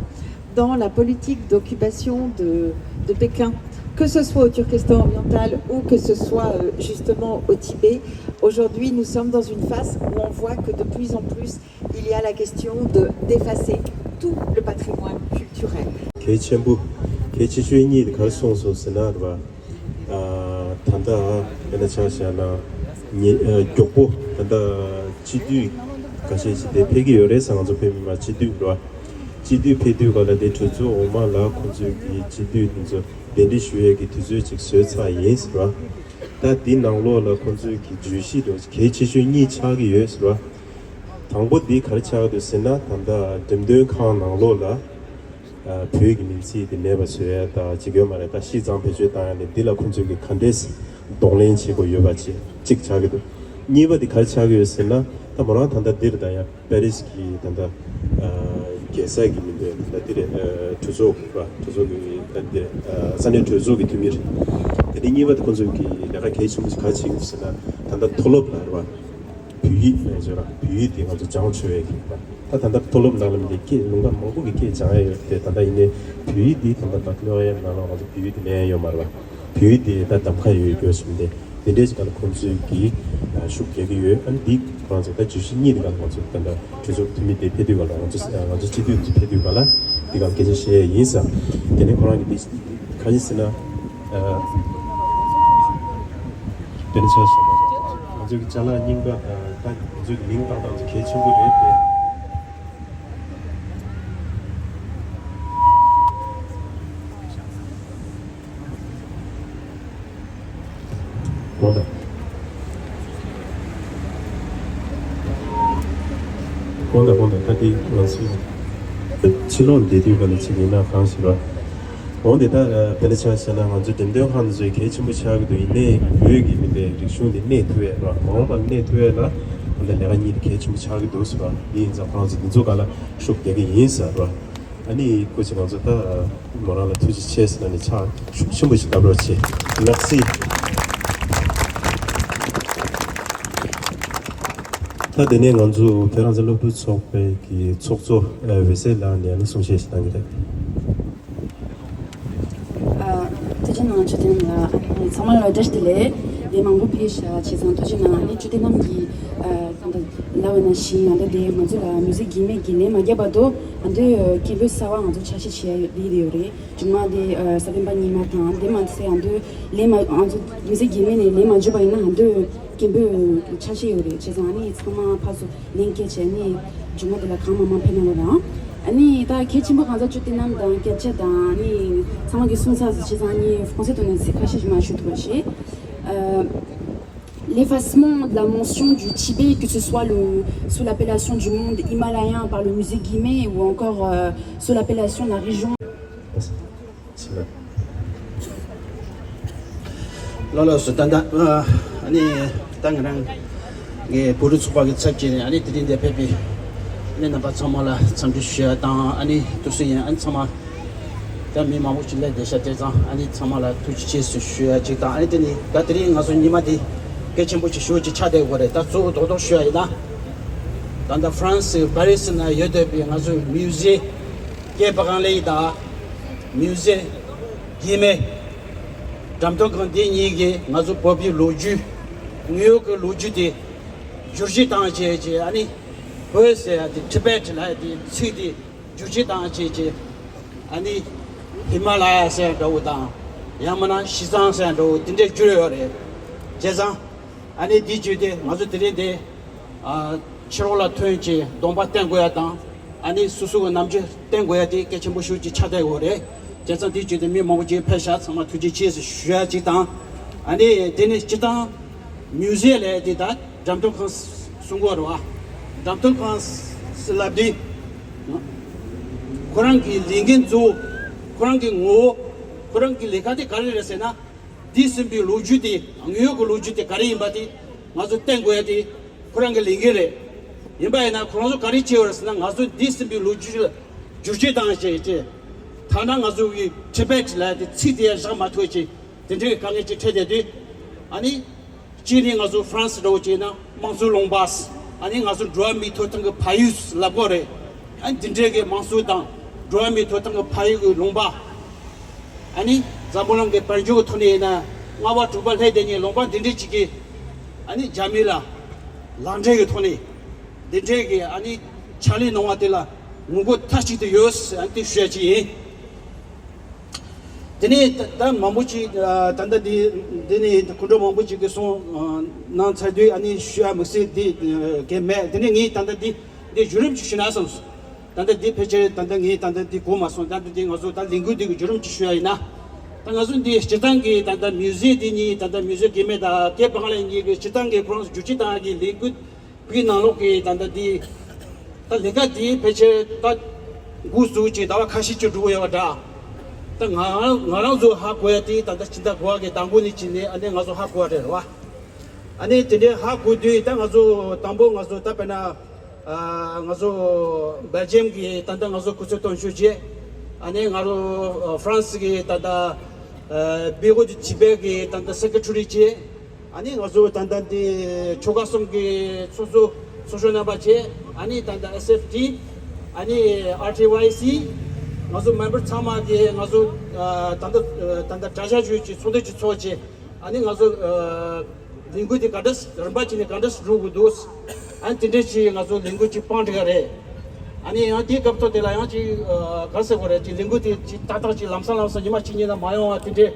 dans la politique d'occupation de, de Pékin, que ce soit au Turkestan oriental ou que ce soit euh, justement au Tibet, aujourd'hui nous sommes dans une phase où on voit que de plus en plus il y a la question de d'effacer tout le patrimoine culturel. གལ་ཆེན་པོ་གལ་ཆེ་ཤོས་གཉིས་དེ་ག་རེ་གསུངས་སོང་ཟེར་ན་རེད་བ། ཨ། ད་ལྟ་དཔེར་ན་ཆ་བཞག་ན་ཉེ་ཨ་མགྱོགས་པོ་ད་ལྟ་སྤྱི་འཐུས་ཁ་ཤས་ཤིག་དེ་ཕེབས་ཀྱི་ཡོད་རེད་ཟེར། ང་ཚོ་བོད་མི་མང་སྤྱི་འཐུས་རེད་བ། སྤྱི་འཐུས་ཕེབས་དུས་ག་ལ་དེ་གྲོས་ཚོགས་འོག་མ་ལ་ཁོང་ཚོས་ཀྱི་སྤྱི་འཐུས་དེ་ཚོ་གདན་འདྲེན་ཞུ་ཡས་ཀྱི་དུས་ཚོད་ཅིག་བཟོས་ཚར་ཡིན་ཟེར་བ། ད་འདི་ནང་ལོགས་ལ་ཁོང་ཚོས་ཀྱི་བརྗོད་གཞི་དེ་གལ་ཆེ་ཤོས་གཉིས་ཆགས་ཀྱི་ཡོད་ཟེར་བ། དང་པོ་འདི་ག་རེ་ཆགས་འདུག་ཟེར་ན། ད་ལྟ་འགྲེམས་སྟོན་ཁང་ནང་ལོགས་ལ་ཨ་བོད་ཀྱི་མིང་ཚིག་དེ་མེད་པ་བཟོ་ཡ་ད་ཅིག་ཡོད་མ་རེད། ད་ཤི་ཙང་བེད་སྤྱོད་བཏང་ཡ་ལས་འདི་ལ་ཁོང་ཚོས་ཀྱི་ག་འདྲས་གདོང་ལེན་བྱེད་དགོས་ཡོད་པ་ཅིག་ཅིག་ཆགས་ཀྱི་འདུག་གཉིས་པ་དེ་ག་རེ་ཆགས་ཀྱི་ཡོད་ཟེར་ན། ད་མོ་རང་ད་ལྟ་འདིར་ད་ཡང་པེ་རིས་ཀྱི་ད་ལྟ་ཨ་རྒྱལ་ས་གི་མི་འདུག་ད་ལྟ་འདིར་ཨ་གྲོས་ཚོགས་ར་གྲོས་ཚོགས་ཀྱི་ད་འདིར་ཨ་ས་གནས་གྲོས་ཚོགས་ཀྱི་འཐུས་མི་རེད། དེ་ནས་གཉིས་པ་དེ་ཁོང་ཚོས་ཀྱི་ལས་ཀ་གལ་ཆེན་པོ་ཞིག་ག་རེ་བྱེད་ཀྱི་འདུག་ཟེར་ན། ད་ལྟ་མཐོ་སློབ་ལ་རེད་བ། བོད་ཡིག་ལ་ཟེར་ར་བོད་ཡིག་དེ་ང་ཚོ་སྦྱང་ཆོག་ཡས་ཀྱི་རེད་བ། ད་ད་ལྟ་མཐོ་སློབ་ནང་ལ་མི་འདི་སྐད་ལུང་པ་མང་པོ་གི་སྐད་སྦྱང་ཡས་ཡོད་དེ། ད་ལྟ་ཡིན་ནའི་བོད་ཡིག་འདི་ད་ལྟ་ད་ལྟ་ལོ་ཡས་ནང་ལ་ང་ཚོ་བོད་ཡིག་འདི་ལེན་ཡས་ཡོད་མ་རེད་བ། བོད་ཡིག་དེ་ད་གདམ་ཁ་ཡོད་ཡོད་ཟེར་ཏེ། དེ་འདྲའི་ཞིག་ག་ལ་ཁོང་ཚོས་ཀྱིས་ཤུགས་རྒྱག་གི་ཡོད། ཨ་ནི་འདི་ཁོ་རང་ཚོ་ད་བརྗོད་གཞི་གཉིས་དེ་ག་ལ་ང་ཚོ་ད་ལྟ་གྲོས་ཚོགས་འཐུས་མི་དེ་ཕེབས་དུས་ག་ལ་ང་ཚོ་ང་ཚོ་སྤྱི་འཐུས་དེ་ཕེབས་དུས་ག་ལ་འདི་ག་ལ་སྐད་ཆ་བཤད་ཡས་ཡིན་ས། དེ་ནས་ཁོ་རང་གིས་འདི་ག་རེ་ཟེར་ན། ཨ་དེ་ནས་ཆ་བཞག་ན་ང་ཚོའི་ཅ་ལག་རྙིང་པ་དང་ད་ང་ཚོའི་མིང་བཏགས་སྟངས་ཚོ་གལ་ཆེན་པོ་རེད་དེ། དགོངས་དག་དགོངས་དག་དགོངས་དག་ད་དེ་ང་ཚོས་ཕྱི་ལོགས་བསྡད་དུས་ག་ལ་ཅིག་ཡིན་ན་གང་ཞིག་ར། འོན་ཏེ་ད་དཔེར་ན་ཆ་བཞག་ན་ང་ཚོའི་འགྲེམས་སྟོན་ཁང་འདི་ཚོས་གལ་ཆེན་པོ་ཆགས་ཀྱི་འདུག་ཡིན་ནའི་བོད་ཀྱི་མི་སྡེ་རིག་གཞུང་འདི་གནས་ཐུབ་ཡས་ར་མ་འོངས་པར་གནས་ཐུབ་ཡས་ལ་འོན་ཏེ་ལས་ཀ་གཉིས་དེ་གལ་ཆེན་པོ་ཆགས་ཀྱི་འདུག་ཟེར་བ་འདི་ཡིན་ཙང་ཁོ་རང་ཚོ་འདི་ཚོ་ག་ལ་ཤུགས་རྒྱག་གི་ཡིན་ཟེར་བ། ཨ་ནི་སྐུ་མཁྱེན་ང་ཚོ་ད་མོ་རང་ལ་ཐུགས་རྗེ་ཆེ་ཟེར་ནས་ཕྱག་ཤུགས་ཆེན་པོ་ཞིག་བརྡབ་རོགས་བྱེད། ལགས་སེ། ད་དེ་ནས་ང་ཚོ་བོད་རང་བཙན་སློབ་ཕྲུག་ཚོགས་པའི་གི་ཚོགས་གཙོ་ཨ་འོད་ཟེར་ལགས་ནས་ཨ་ནི་གསུང་བཤད་ཞིག་གནང་གི་རེད། ཨ་ཐུགས་རྗེ་གནང་། མཆོད་རྟེན་ལགས། ཨ་ནི་ཚང་མ་ལ་བཀྲ་ཤིས་བདེ་ལེགས། ལན་མང་པོ་ཕུལ་ཤག་བྱས་ཙང་ཐུགས་རྗེ་གནང་། ཨ་ནི་མཆོད་རྟེན་རྣམས་ཀྱིས་ཨ་ད་ལྟ་ལབ་པ་ནང་བཞིན་ཡང་ད་དེ་ང་ཚོ་ལ་མིའུ་ཟིག་གི་མེད་ཀྱི་ལན་མ་རྒྱབ་བར་དུ་ཨ་འདི་སྐད་འབོད་གསར་བ་ང་ཚོ་ཆ་ཤས་བྱེད་ཡ་ཡོད་འདི་ཡོད་རེད། མཇུག་མ་དེ་ཨ་ས་བོན་པ་གཉིས་མ་དང་དེ་མ་ཚད་ཨ་འདི་ལན་མ་ང་ཚོ་མིའུ་ཟིག་གི་མེད་ནས་ལན་མ་འཇུ་བ་ཡིན་ན་ཨ་འདི་སྐད་འབོད་ཆ་ཤས་ཡོད་རེད། བྱས་ཙང་ཨ་ནི་ཚང་མ་ཕར་ཚུར་ལན་སྐྱེལ་བྱས་ནི་མཇུག་མ་དེ་ལ་གང་མང་མང་ཕེབས་གནང་རོགས་གནང་། ཨ་ནི་ད་གལ་ཆེན་པོ་གང་ཟག་བཅུ་བསྟན་རྣམ་དང་སྐད་ཆ་དང་ཨ་ནི་ཚང་མ་གི་གསུང་ཚགས་སུ་བྱས་ཙང་ཨ་ནི་ཧྥོང་སེ་ཐོག་ནས་ཚིག་ཁ་ཤས་ཤིག་མར་ཞུ་ཐུབ་པ་ཞིག་ཨ། L'effacement de la mention du Tibet, que ce soit le, sous l'appellation du monde himalien par le musée Guimet ou encore euh, sous l'appellation de la région. ལགས་ལགས་སོ། ད་ལྟ་ཨ་ནི་ད་ང་རང་གི་བོད་རིགས་ཚོགས་པ་གི་ཚབ་བྱས་ནས་ཨ་ནི་དེ་རིང་འདིར་ཕེབས་པའི་ཨ་ནི་རྣམ་པ་ཚང་མ་ལ་འཚམས་འདྲི་ཞུ་ཡ་དང་ཨ་ནི་ཐུགས་སུ་ཡིན་ཨ་ནི་ཚང་མ་ད་མི་མང་པོ་ཅིག་སླེབས་བསྡད་ཤག་བྱས་ཙང་ཨ་ནི་ཚང་མ་ལ་ཐུགས་རྗེ་ཆེ་ཞུ་ཞུ་ཡ་གཅིག་དང་ཨ་ནི་དེ་ནི་ད་དེ་རིང་ང་ཚོ་ཉི་མ་འདི་གལ་ཆེན་པོ་ཅིག་ཞེ་པོ་ཅིག་ཆགས་བསྡད་ཡོད་རེད། ད་གཙོ་བོ་རྡོག་རྡོག་ཞུ་ཡ་ཡིན་ན་ད་ལྟ་ཧྥ་རན་སི་པ་རི་སི་ན་ཡོད་བསྡད་པའི་ང་ཚོའི་མིའུ་ཟི་ཀེ་པ་ཀང་ལེ་དང་མིའུ་ཟི་གི་མེ་འགྲེམས་སྟོན་ཁང་འདི་གཉིས་ཀྱིས་ང་ཚོ་བོད་པའི་ལོ་རྒྱུས་དངོས་ཡོད་ཀྱི་ལོ་རྒྱུས་དེ་བསྒྱུར་བཅོས་བཏང་བྱས་བྱས་ཨ་ནི་བོད་ཟེར་ཡ་དེ་ཊི་བེ་ཊི་ལབ་ཡ་དེ་ཚིག་དེ་བསྒྱུར་བཅོས་བཏང་བྱས་བྱས་ཨ་ནི་ཧི་མ་ལ་ཡ་ཟེར་ཡ་འདྲ་བོ་དང་ཡང་མིན་ན་ཞི་ཙང་ཟེར་ཡ་འདྲ་བོ་དེ་འདྲས་བསྒྱུར་ཡོད་རེད། བྱས་ཙང་ཨ་ནི་འདི་བརྒྱུད་དེ་ང་ཚོ་དེ་རིང་འདི་ཨ་ཕྱི་ལོགས་ལ་ཐོན་བྱས་གདོང་པ་བསྟན་དགོས་ཡ་དང་ཨ་ནི་སོ་སོ་གི་ནམ་རྒྱུན་བསྟན་དགོས་ཡ་དེ་གལ་ཆེན་པོ་ཤོས་ཅིག་ཆགས་བསྡད་ཡོད་རེད། བྱས་ཙང་དེ་བརྒྱུད་དེ་མི་མང་པོ་ཅིག་ཕེབས་ཤག་ཚང་མ་ཐུགས་རྗེ་ཆེ་ཞུ་ཡ་གཅིག་དང་། ཨ་ནི་དེ་ནི་སྤྱིར་བཏང་མིའུ་ཟི་ཡམ་ལབ་ཡ་དེ་ད་འགྲེམས་སྟོན་ཁང་གསུང་གི་ཡོད་རེད་བ། འགྲེམས་སྟོན་ཁང་ལབ་དུས་ཁོ་རང་གི་ལས་འགན་གཙོ་བོ་ཁོ་རང་གི་ངོ་བོ་ཁོ་རང་གི་ལས་ཀ་དེ་ག་རེ་རེད་ཟེར་ན། འདས་ཟིན་པའི་ལོ་རྒྱུས་དེ་དངོས་ཡོད་ཀྱི་ལོ་རྒྱུས་དེ་ག་རེ་ཡིན་པ་དེ་ང་ཚོ་བསྟན་དགོས་ཡ་དེ་ཁོ་རང་གི་ལས་འགན་རེད། ཡིན་པ་ཡིན་ན་ཁོ་རང་ཚོ་ག་རེ་བྱས་ཡོད་རེད་ཟེར་ན་ང་ཚོ་འདས་ཟིན་པའི་ལོ་རྒྱུས་ལ་བསྒྱུར་བཅོས་བཏང་བྱས་བྱས། ཐ་ན་ང་ཚོ་གི་ཊི་བེ་ཊི་ལབ་ཡ་དེ་ཚིག་དེ་ཡང་བཞག་མ་ཐུབ་བྱས་དེ་འདྲའི་དཀའ་ངལ་ཅིག་འཕྲད་བསྡད་དུས། ཨ་ནི་གཅིག་ནི་ང་ཚོ་ཧྥ་རན་སི་འདྲ་བོ་བྱས་ན་དམངས་གཙོའི་ལུང་པ། ཨ་ནི་ང་ཚོ་འགྲོ་བ་མིའི་ཐོབ་ཐང་གི་ཕ་ཡུལ་ལབ་དགོས་རེད། ཨ་ནི་འདི་འདྲའི་གི་དམངས་གཙོ་དང་འགྲོ་བ་མིའི་ཐོབ་ཐང་གི་ཕ་ཡུལ་གི་ལུང་པ། ཨ་ནི་འཛམ་བུ་གླིང་གི་དཔལ་འབྱོར་གྱི་ཐོག་ནས་ཡིན་ན་ལྔ་པ་དྲུག་པ་སླེབས་བསྡད་མཁན་ལུང་པ་འདི་འདྲའི་ཅིག་གི་ཨ་ནི་རྒྱ་མི་ལ་ལག་འབྲེལ་གྱི་ཐོག་ནས་འདི་འདྲའི་གི་ཨ་ནི་ཕྱག་ལས་གནང་བ་དེ་ལ་ངོ་རྒོལ་མཐའ་གཅིག་ཏུ་ཡོད་ཟེར་ཨ་ནི་དེ་ཞུ་ཡ་ཅིག་ཡིན། དེ་ནས་ད་ད་མང་པོ་ཅིག་ཨ་ད་ལྟ་འདི་འདི་ནས་སྐུ་མགྲོན་མང་པོ་ཅིག་གིས་གསུངས་ཨ་གནང་ཚར་དུས་ཨ་ནི་ཞུ་ཡ་དམིགས་བསལ་འདི་ཨ་གང་མེད། དེ་ནས་ངས་ད་ལྟ་འདི་འདི་བརྒྱུད་རིམ་ཅིག་ཞུས་ན་བསམས་སོང་། ད་ལྟ་འདི་ཕལ་ཆེར་ད་ལྟ་ངས་ད་ལྟ་འདི་གོ་མ་སོང་། ད་ལྟ་འདི་ང་ཚོ་ད་ལས་འགུལ་འདི་གི་བརྒྱུད་རིམ་ཅིག་ཞུ་ཡ་ཡིན་ན། ད་ང་ཚོ་འདི་སྤྱིར་བཏང་གི་ད་ལྟ་མིའུ་ཟི་ཡམ་འདི་གཉིས་ད་ལྟ་མིའུ་ཟི་ཡམ་གང་མེད་དང་ཀེ་པ་ཀང་ལེ་གཉིས་ཀྱི་སྤྱིར་བཏང་གི་ཁོ་རང་ཚོ་བསྒྱུར་བཅོས་བཏང་ཡ་གི་ལས་འགུལ་བོད་ནང་ལོགས་ཀྱི་ད་ལྟ་འདི་ད་ལས་ཀ་འདི་ཕལ་ཆེར་ད་འགོ་བཙུགས་ཀྱི་ཟླ་བ་ཁ་ཤས་ཅིག་འགྲོ་གི་ཡོད་པ་འདྲ། ད་ང་རང་ང་རང་ཚོ་ཧ་གོ་ཡ་དེ་ད་ལྟ་ཕྱི་ཟླ་དགུ་པ་གི་ཟླ་མགོ་ནས་བྱས་ནས་ཨ་ནི་ང་ཚོ་ཧ་གོ་བ་རེད་བ། ཨ་ནི་དེ་འདྲའི་ཧ་གོ་དུས་ད་ང་ཚོ་དང་པོ་ང་ཚོ་ད་དཔེར་ན་ཨ་ང་ཚོ་སྦེལ་ཇི་ཡམ་གི་ད་ལྟ་ང་ཚོ་སྐུ་ཚབ་དོན་གཅོད་བྱས། ཨ་ནི་ང་ཚོ་ཨ་ཧྥ་རན་སི་གི་ད་ལྟ་ཨ་བི་ཝི་ཌི་ཊི་བེཊ་གི་ད་ལྟ་སེ་ཀེ་ཊ་རི་བྱས། ཨ་ནི་ང་ཚོ་ད་ལྟ་འདི་ཆོལ་ཁ་གསུམ་གི་ཚོགས་གཙོ་ཚོགས་གཞོན་རྣམ་པ་བཅས། ཨ་ནི་ད་ལྟ་ཨེས་ཨེཕ་ཊི། ཨ་ནི་ཨར་ཊི་ཝའི་སི། ང་ཚོ་མེམ་བར་ཚང་མ་གི་ང་ཚོ་ཨ་ད་ལྟ་ཨ་ད་ལྟ་གྲྭ་ཤག་ཞུས་ཀྱི་ཚོགས་འདུ་ཅིག་ཚོགས་བྱས། ཨ་ནི་ང་ཚོ་ཨ་ལས་འགུལ་དེ་ག་འདྲ་རིམ་པ་བྱས་ནས་ག་འདྲ་འགྲོ་དགོས་འདུག་ཨ་ནི་དེ་འདྲས་ཅིག་ང་ཚོ་ལས་འགུལ་ཅིག་སྤང་འགྲིག་ག་རེད། ཨ་ནི་ཡང་དེའི་སྐབས་ཐོག་དེ་ལ་ཡང་ཅིག་ཨ་ག་རེ་ཟེར་དགོས་རེད། ཅིག་ལས་འགུལ་དེ་ཅིག་ཏག་ཏག་ཅིག་ལམ་སང་ལམ་སང་ཉི་མ་གཅིག་གཉིས་ལ་མ་ཡོང་བ་དེ་འདྲས།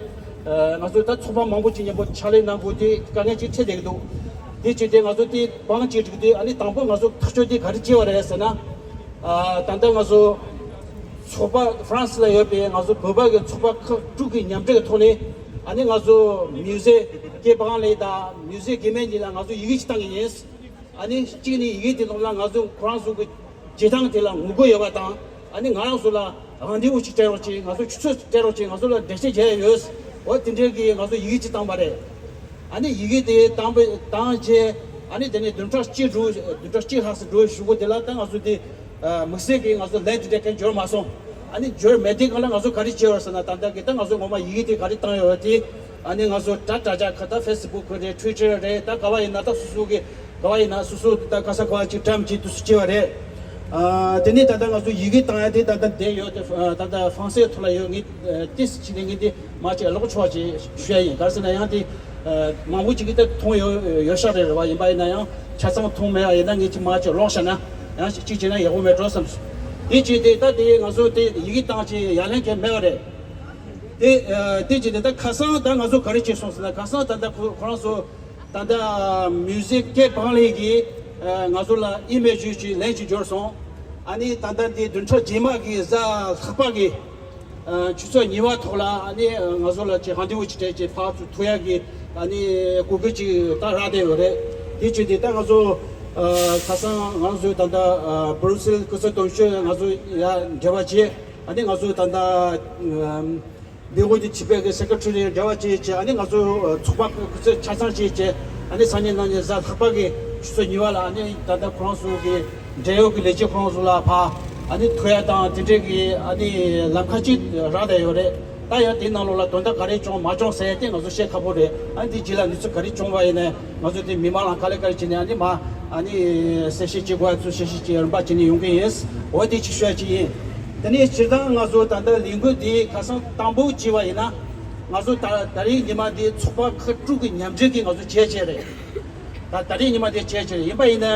ཨ་ང་ཚོ་ད་ཚོགས་པ་མང་པོ་ཅིག་མཉམ་པོ་ཕྱག་ལས་གནང་དགོས་དེ་དཀའ་ངལ་ཅིག་འཕྲད་བསྡད་ཀྱི་འདུག་དེ་བྱས་ཏེ་ང་ཚོ་དེ་བང་ཅིག་བསྒྲིགས་དུས། ཨ་ནི་དང་པོ་ང་ཚོ་ཐག་གཅོད་དེ་ག་རེ་བྱས་པ་རེད་ཟེར་ན། ཨ་ད་ལྟ་ང་ཚོ་ཚོགས་པ་ཧྥ་རན་སི་ལ་ཡོད་པའི་ང་ཚོ་བོད་པ་གི་ཚོགས་པ་ཁག་དྲུག་གི་མཉམ་འབྲེལ་གྱི་ཐོག་ནས། ཨ་ནི་ང་ཚོ་མིའུ་ཟེ་ཀེ་པང་ལེ་དང་མིའུ་ཟེ་གེ་མེ་གཉིས་ལ་ང་ཚོ་ཡི་གེ་ཅིག་བཏང་གི་ཡིན། ཨ་ནི་གཅིག་ནི་ཡི་གེ་དེ་ནང་ལ་ང་ཚོ་ཁོ་རང་ཚོ་གི་བྱེད་སྟངས་དེ་ལ་ངོ་རྒོལ་ཡོད་པ་དང་། ཨ་ནི་ང་རང་ཚོ་ལ་རང་དེ་འུ་ཅིག་སྤྲད་རོགས་གྱིས། ང་ཚོ་ཆུ་ཚོད་སྤྲད་རོགས་གྱིས། ང་ཚོ་ལ་འགྲེལ་བཤད་བྱས་ཡོད། འོ་དེ་འདྲའི་གི་ང་ཚོ་ཡི་གེ་ཅིག་བཏང་པ་རེད། ཨ་ནི་ཡི་གེ་དེ་བཏང་པའི་བཏང་རྗེས། ཨ་ནི་དེ་ནས་བདུན་ཕྲག་གཅིག་འགྲོ་བདུན་ཕྲག་གཅིག་ལྷག་ཙམ་འགྲོ་བའི་གཞུག་གུ་དེ་ལ་ད་ང་ཚོ་དེ་ཨ་དམིགས་བསལ་གྱི་ང་ཚོ་ལན་དེ་འདྲ་གང་འབྱོར་མ་སོང་། ཨ་ནི་འབྱོར་མེད་དུས་སྒང་ལ་ང་ཚོ་ག་རེ་བྱས་ཡོད་ཟེར་ན། ད་ལྟ་གི་ད་ང་ཚོ་ངོ་མ་ཡི་གེ་དེ་ག་རེ་བཏང་ཡོད་དེ། ཨ་ནི་ང་ཚོ་དྲ་དྲ་རྒྱ་ཁག་ད་ཕེ་སི་བུག་རེད། ཊུའི་ཊར་རེད། ད་ག་བ་ཡིན་ན་ད་སོ་སོ་གི་ག་བ་ཡིན་ན་སོ་སོ་ད་ག་ས་ག་བ་ཅིག་བཀྲམ་ཅིག་དུས་སུ་བྱས་པ་རེད། ཨ་དེ་ནས་ད་ལྟ་ང་ཚོ་ཡི་གེ་བཏང་ཡ་དེ་ད་ལྟ་བསྡད་ཡོད་དེ། ཨ་ད་ལྟ་ཧྥང་སེ་ཐོག་ལ་ཡོད། ངས་ཨ་ཏིས་ཅིག་ནས་ངས་དེ་མ་ཅིག་ཀློག་ཆོག་ཅིག་ཞུ་ཡ་ཡིན། ག་རེ་ཟེར་ན་ཡང་དེ་ཨ་མང་པོ་ཅིག་གིས་ད་མཐོང་ཡོད་ཡོད་ཤག་རེད། རེད་བ། ཡིན་པ་ཡིན་ན་ཡང་ཆ་ཚང་མཐོང་མེད་པ་ཡིན་ན་ངས་ཅིག་མ་ཅིག་ཀློག་བཞག་ན་ཡང་ཅིག་ཅིག་བྱས་ན་ཡག་པོ་མེད་འགྲོ་བསམ་སོང་། དེ་བྱས་ཏེ་ད་དེ་ང་ཚོ་དེ་ཡི་གེ་བཏང་ཅིག་ཡ་ལན་གང་ཡང་མེད་པ་རེད། དེ་ཨ་དེ་བྱས་ཏེ་ད་ཁ་སང་ད་ང་ཚོ་ག་རེ་བྱས་སོང་ཟེར་ན། ཁ་སང་ད་ལྟ་ཁོ་ཁོ་རང་ཚོ་ད་ལྟ་མིའུ་ཟེ་ཀེ་པང་ལེ་གིས་ཨ་ང་ཚོ་ལ་ཨི་མེལ་ཞུས་ཀྱི་ལན་ཅིག་འབྱོར་སོང་། ཨ་ནི་ད་ལྟ་འདི་བདུན་ཕྲག་རྗེས་མ་གི་གཟའ་ལྷག་པ་གི་ཨ་ཆུ་ཚོད་གཉིས་པ་ཐོག་ལ་ཨ་ནི་ང་ཚོ་ལ་ཅིག་རན་དེ་བུ་ཅིག་སྤྲད་ཅིག་ཕར་ཚུར་ཐུག་ཡག་གི་ཨ་ནི་གོ་སྐབས་ཅིག་ད་རག་བསྡད་ཡོད་རེད། དེ་བྱས་ཏེ་ད་ང་ཚོ་ཨ་ཁ་སང་ང་ཚོས་ད་ལྟ་ཨ་བྷུ་རུ་སེལ་སྐུ་ཚབ་དོན་གཅོད་ང་ཚོ་ཡ་འབྲེལ་བ་བྱས། ཨ་ནི་ང་ཚོ་ད་ལྟ་ཨ་བི་ཝི་ཌི་ཊི་བེཊ་གི་སེ་ཀེ་ཊ་རི་འབྲེལ་བ་བྱས་བྱས། ཨ་ནི་ང་ཚོ་ཚོགས་པ་སྐུ་ཚབ་ཆ་ཚང་བྱས་བྱས། ཨ་ནི་སང་ཉིན་གནངས་ཉིན་གཟའ་ལྷག་པ་གི་ཆུ་ཚོད་གཉིས་པ་ལ་ཨ་ནི་ད་ལྟ་ཁོ་རང་ཚོ་གི་འབྲེལ་ཡོད་ཀྱི་ལས་བྱེད་ཁོ་རང་ཚོ་ལ་ཕར་ཨ་ནི་ཐུག་ཡ་དང་དེ་འདྲས་ཀྱི་ཨ་ནི་ལམ་ཁ་ཅིག་རག་བསྡད་ཡོད་རེད། ད་ཡང་དེའི་ནང་ལོགས་ལ་དོན་དག་ག་རེ་བྱུང་མ་བྱུང་ཟེར་ཡ་དེ་ང་ཚོ་བཤད་ཁག་པོ་རེད། ཨ་ནི་དེ་རྗེས་ལ་གནས་ཚུལ་ག་རེ་བྱུང་བ་ཡིན་ནའི་ང་ཚོ་དེ་མི་མང་ལ་ག་ལེ་ག་ལེ་བྱས་ནས་ཨ་ནི་མ་ཨ་ནི་གསལ་བཤད་བྱེད་དགོས་ཡ་ཚོ་གསལ་བཤད་བྱེད་རིམ་པ་བྱས་ནས་ཡོང་གི་ཡིན། འོ་དེ་ཅིག་ཤོད་ཅིག་ཡིན། དེ་ནས་སྤྱིར་བཏང་ང་ཚོ་ད་ལྟ་ལས་འགུལ་འདི་ཁ་སང་དང་པོ་བྱས་པ་ཡིན་ན། ང་ཚོ་ད་ད་རེས་ཉི་མ་འདི་ཚོགས་པ་ཁག་དྲུག་གི་མཉམ་འབྲེལ་གྱིས་ང་ཚོ་བྱས་བྱས་རེད། ད་ད་རེས་ཉི་མ་འདི་བྱས་བྱས་རེད། ཡིན་པ་ཡིན་ན་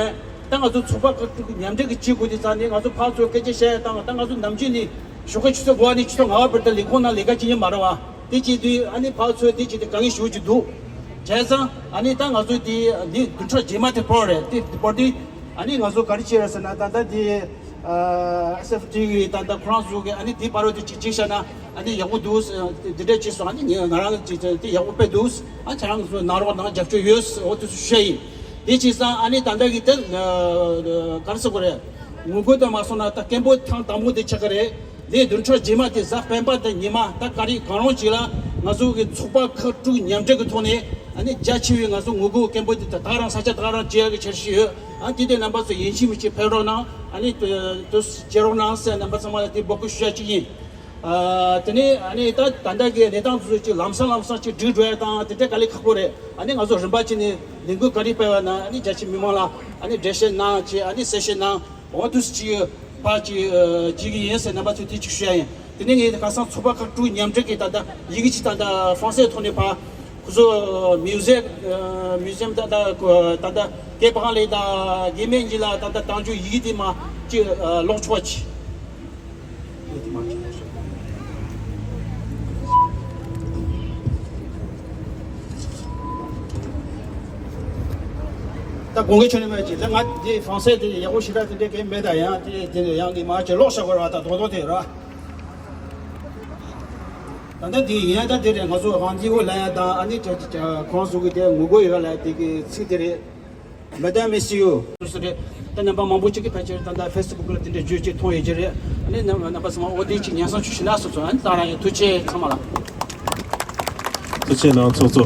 ད་ང་ཚོ་ཚོགས་པ་ཁག་དྲུག་གི་མཉམ་འབྲེལ་གྱིས་བྱེད་དགོས་དུས་ཙང་ནས། ང་ཚོ་ཕར་ཚུར་སྐད་ཆ་བཤད་ཡ་དང་། ད་ང་ཚོ་ནམ་རྒྱུན་ནས་ཞོགས་ཀ་ཆུ་ཚོད་དགུ་པ་ནས་ཆུ་ཚོད་ལྔ་པ་བར་དུ་ལས་ཁུངས་ནང་ལས་ཀ་བྱེད་ཀྱི་མ་རེད་བ། དེ་བྱེད་དུས་ཨ་ནི་ཕར་ཚུར་དེ་བྱེད་དུས་དཀའ་ངལ་ཞེ་པོ་ཅིག་འདུག་བྱས་ཙང་ཨ་ནི་ད་ང་ཚོ་དེ་འདི་བདུན་ཕྲག་རྗེས་མ་དེ་བར་རེད། དེ་བར་དུ་ཨ་ནི་ང་ཚོ་ག་རེ་བྱས་རེད་ཟེར་ན། ད་ལྟ་དེ་ཨ་ཨེས་ཨེཕ་ཊི་གི་ད་ལྟ་ཁོ་རང་ཚོ་གི་ཨ་ནི་དེ་བར་དུ་ཅིག་བྱས་བཞག་ན་ཨ་ནི་ཡག་པོ་འདུག་འདི་འདྲ་བྱས་སོང་། ཨ་ནི་ངས་ང་རང་ཅིག་དེ་ཡག་པོ་དཔེ་འདུག་ཨ་ཁྱེད་རང་ཚོ་གནང་རོགས་གནང་། རྒྱབ་སྐྱོར་ཡོད། འོ་དེ་ཚོ་ཞུ་ཡ་ཡིན། དེ་བྱས་ཙང་ཨ་ནི་ད་ལྟ་གི་དེ་ཨ་ག་རེ་ཟེར་དགོས་རེད། ངོ་རྒོལ་དུ་མ་སོང་ན་ད་སྐད་འབོད་ཐེངས་དང་པོ་དེ་ཆགས་ཀྱི་རེད། དེ་བདུན་ཕྲག་རྗེས་མ་དེ་གཟའ་སྤེན་པ་དང་ཉི་མ་ད་ག་རེ་གང་རུང་ཅིག་ལ་ང་ཚོ་གི་ཚོགས་པ་ཁག་དྲུག་མཉམ་འབྲེལ་གྱི་ཐོག་ནས་ཨ་ནི་རྒྱ་ཆེ་བའི་ང་ཚོ་ངོ་རྒོལ་སྐད་འབོད་དེ་ད་ག་རང་ས་ཆ་ད་ག་རང་བྱེད་ཡག་གི་འཆར་གཞི་ཡོད། ཨ་དེ་དེ་རྣམ་པ་ཚོ་ཡིན་གཅིག་མིན་གཅིག་ཕེབས་རོགས་གནང་། ཨ་ནི་དུ་དུ་བྱེད་རོགས་གནང་ཟེར་རྣམ་པ་ཚང་མ་ལ་དེ་འབོད་སྐུལ་ཞུ་ཡ་གཅིག་ཡིན། ཨ་དེ་ནས་ཨ་ནི་ད་ད་ལྟ་གི་གནས་སྟངས་དེ་ཚོ་ཅིག་ལམ་སང་ལམ་སང་ཅིག་འགྲིག་འགྲོ་ཡ་དང་དེ་འདྲ་དཀའ་ལས་ཁག་པོ་རེད། ཨ་ནི་ང་ཚོ་རིམ་པ་བྱས་ནས་ལས་འགུལ་ག་རེ་སྤེལ་བ་ན་ཨ་ནི་རྒྱ་ཆེ་མི་མང་ལ་ཨ་ནི་འགྲེལ་བཤད་གནང་བྱས། ཨ་ནི་གསལ་བཤད་གནང་། འོ་དུས་ཅིག་ཕར་ཅིག་ཨ་བྱེད་ཀྱི་ཡིན་ཟེར་རྣམ་པ་ཚོས་དེ་ཅིག་ཞུ་ཡ་ཡིན། དེ་ནས་ངས་ཁ་སང་ཚོགས་པ་ཁག་དྲུག་མཉམ་འབྲེལ་གྱི་ད་ལྟ་ཡི་གེ་ཅིག་ད་ལྟ་ཧྥང་སེ་ཐོག་ནས་ཕར་ཁོ་ཚོ་མིའུ་ཟེ་ཨ་མིའུ་ཟེམ་ད་ལྟ་ད་ལྟ་ཀེ་པང་ལེ་དང་གེ་མེ་གཉིས་ལ་ད་ལྟ་དང་ཇོ་ཡི་གེ་དེ་མར་ཅིག་ཨ་ཀློག་ཆོག་ཅིག་ད་དགོངས་འགལ་ཆོད་ནི་མེད་ཅིག་ད་ང་དེ་ཧྥང་སེ་དེ་ཡག་པོ་ཞེ་དྲག་དེ་འདྲ་གང་མེད། ད་ཡང་དེ་དེ་ཡང་གི་མར་ཅིག་ཀློག་བཞག་དགོས་རེད་བ། ད་རྡོག་རྡོག་དེ་ར། ད་ལྟ་འདི་ཡིན་ཡང་ད་དེ་རེད། ང་ཚོ་རང་དབྱེ་བོ་ལེན་ཡ་དང་ཨ་ནི་ཁོང་ཚོ་གི་དེ་ངོ་རྒོལ་ཡོད་ལ་དེ་གི་ཚིག་དེ་རེད། Madame Monsieur། སུ་རེད། ད་རྣམ་པ་མང་པོ་ཅིག་གིས་ཕལ་ཆེར་ད་ལྟ་ཕེ་སི་བུག་ལ་དེ་འདྲའི་བརྗོད་ཅིག་མཐོང་ཡོད་ཀྱི་རེད། ཨ་ནི་རྣམ་རྣམ་པ་ཚང་མ་འོ་དེ་ཅིག་ཉན་བསམ་ཞིག་ཞུ་ན་སོ་སོ། ཨ་ནི་ད་རང་ཡང་ཐུགས་རྗེ་ཆེ་ཚང་མ་ལ། ཐུགས་རྗེ་གནང་ཚོགས་གཙོ།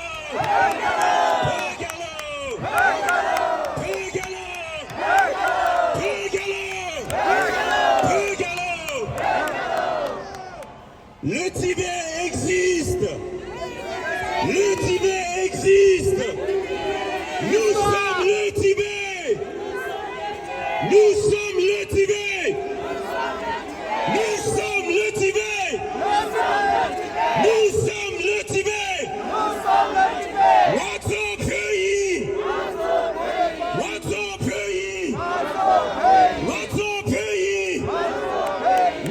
བོད་རྒྱལ་ལོ། བོད་རྒྱལ་ལོ། བོད་རྒྱལ་ལོ། བོད་རྒྱལ་ལོ། བོད་རྒྱལ་ལོ། Le Tibet existe. Le Tibet existe. Nous sommes le Tibet. Nous sommes le Tibet. Nous sommes le Tibet. Nous sommes le Tibet. Notre pays. Notre pays. Notre pays.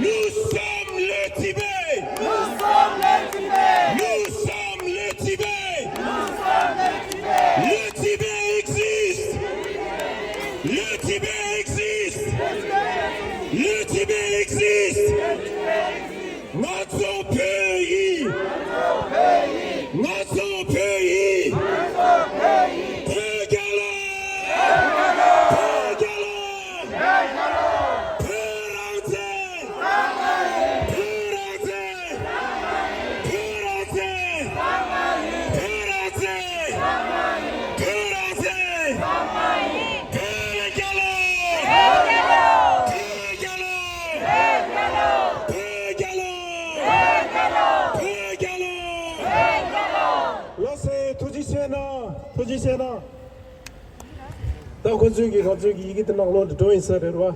Nous sommes le Tibet. Nous sommes le Tibet. Nous sommes le Tibet. Nous sommes le Tibet. Le Tibet existe. Le Tibet existe. Le Tibet existe. Notre pays. Notre pays. Tibet. Tibet. Tibet. ལགས་སེ། ཐུགས་རྗེ་ཆེ་གནང་། ཐུགས་རྗེ་ཆེ་གནང་། ད་ཁོ་ཚོས་ཀྱི་ང་ཚོས་ཀྱི་ཡི་གེ་དེ་ནང་ལོག་འདི་འགྲོ་ཡིན་ས་རེད་བ།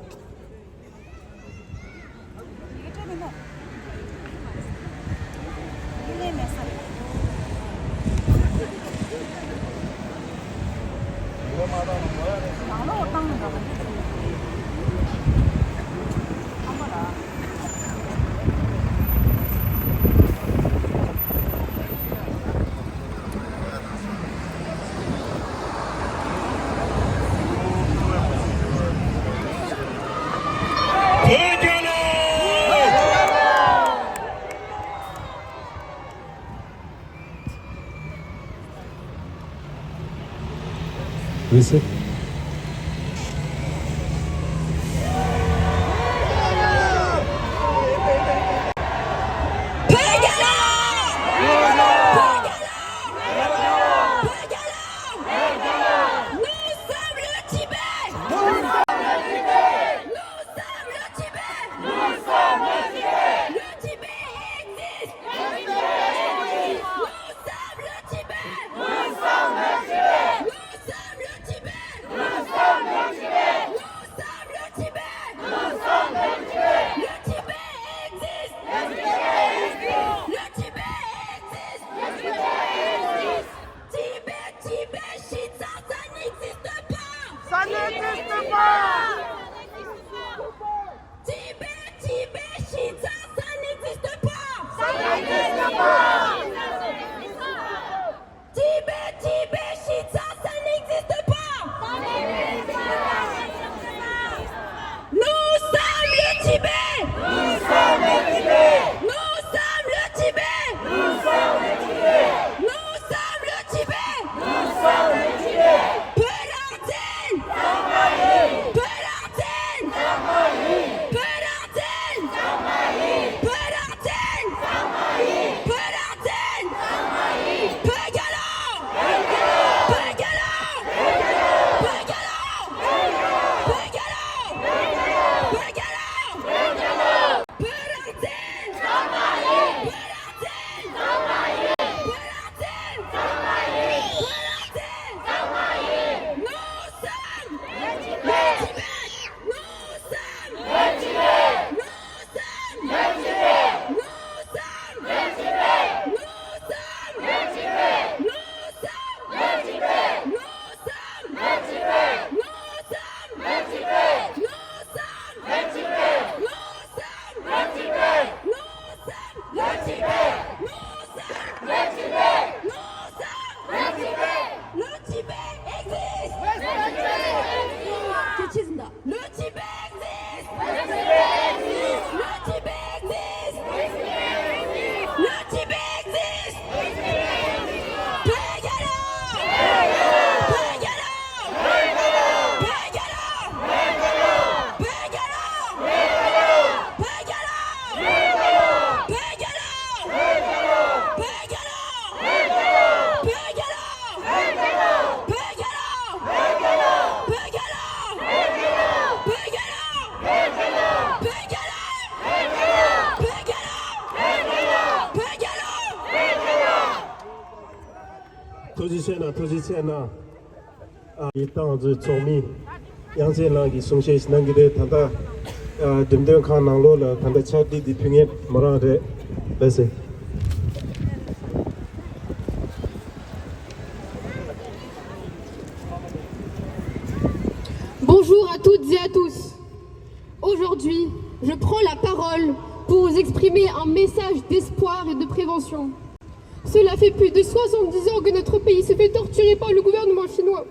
Nous sommes le Tibet. Nous sommes le Tibet. Nous sommes le Tibet. Le Tibet existe. Nous sommes le Tibet. Nous sommes le Tibet. Nous sommes le Tibet. Tibet! Non, ça! Le Tibet! Non, ça! Le Tibet! Le Tibet existe! Le Tibet existe! Qu'est-ce que c'est, ça? Le Tibet existe! Le Tibet existe! Le Tibet existe! Le Tibet existe! ཐུགས་རྗེ་ཆེ་གནང་། ཐུགས་རྗེ་ཆེ་གནང་། ཨ། ཡི་ཏང་ཚོའི་ཚོགས་མི་དབྱངས་ཅན་ལགས་ཀྱིས་གསུང་བཤད་ཞིག་གནང་གི་རེད། ད་ལྟ་ཨ། འགྲེམས་སྟོན་ཁང་ནང་ལོགས་ལ་ད་ལྟ་ཕྱག་བྲིས་འདི་ཕུལ་མཁན་མོ་རང་རེད། ལགས་སེ། Bonjour à toutes et à tous. Aujourd'hui, je prends la parole pour vous exprimer un message d'espoir et de prévention. Cela fait plus de soixante-dix ans que notre pays se fait torturer par le gouvernement chinois.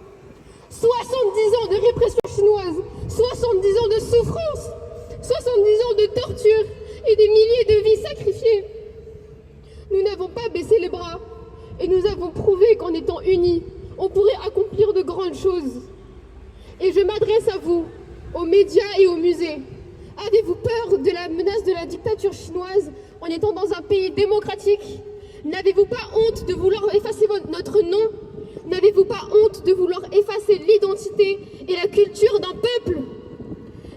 Soixante-dix ans de répression chinoise, soixante-dix ans de souffrance, soixante-dix ans de torture et des milliers de vies sacrifiées. Nous n'avons pas baissé les bras et nous avons prouvé qu'en étant unis, on pourrait accomplir de grandes choses. Et je m'adresse à vous, aux médias et aux musées. Avez-vous peur de la menace de la dictature chinoise en étant dans un pays démocratique ? N'avez-vous pas honte de vouloir effacer vo-, notre nom ? N'avez-vous pas honte de vouloir effacer l'identité et la culture d'un peuple ?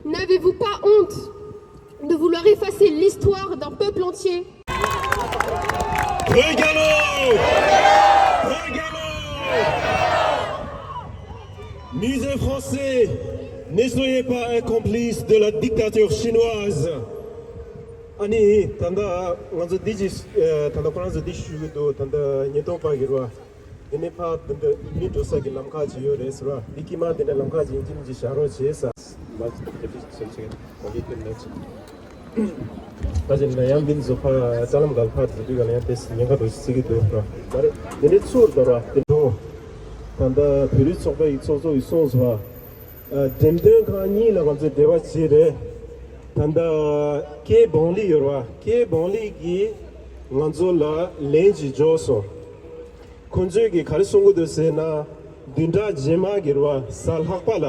N'avez-vous pas honte de vouloir effacer l'histoire d'un peuple entier ? Feu galop ! Feu galop ! Musée français, ne soyez pas un complice de la dictature chinoise. ཨ་ནི་ད་ལྟ་ང་ཚོ་འདི་ཅིག་ཨ། ད་ལྟ་ཁོ་རང་ཚོ་འདི་ཞུ་གི་འདུག་ད་ལྟ་ཉེན་རྟོག་པ་གིས་རེད་བ། དེ་ནས་ཕར་འདི་འདྲ་མི་འགྲོ་ས་གི་ལམ་ཁ་ཅིག་ཡོད་རེད་ཟེར་བ། འདི་དཀྱིལ་མ་འདི་འདྲ་ལམ་ཁ་ཅིག་ཡིན་གཅིག་མིན་གཅིག་བཞག་རོགས་བྱེད་ཟེར། མ་དེ་འདྲ་བྱེད་ཀྱི་གོང་གི་དེ་འདྲ་ཅིག་ད་ཅིག་ན་ཡང་འདི་ཚོ་ཕར་ལྕགས་ལམ་སྒང་ཕར་འགྲོ་དུས་ག་ལ་ཡང་དེ་ཉེན་ཁ་འདྲ་ཞིག་བརྩི་གི་འདུག་ར། ད་རེད་དེ་འདྲའི་ཚུར་འགྲོ་ར་དེ་འགྲོ། ད་ལྟ་བོད་རིགས་ཚོགས་པ་ཡི་ཚོགས་གཙོ་ཡིས་གསུངས་སོང་བ། ཨ། འགྲེམས་སྟོན་ཁང་གཉིས་ལ་ང་ཚོས་འབྲེལ་བ་བྱས་རེད། ད་ལྟ་ཀེ་བོང་ལི་ཡོད་རེད་བ། ཀེ་བོང་ལི་གིས་ང་ཚོ་ལ་ལན་ཅིག་འབྱོར་སོང་། ཁོ་ཚོས་ཀྱིས་ག་རེ་གསུང་གི་འདུག་ཟེར་ན། བདུན་ཕྲག་རྗེས་མ་གི་རེད་བ། གཟའ་ལྷག་པ་ལ་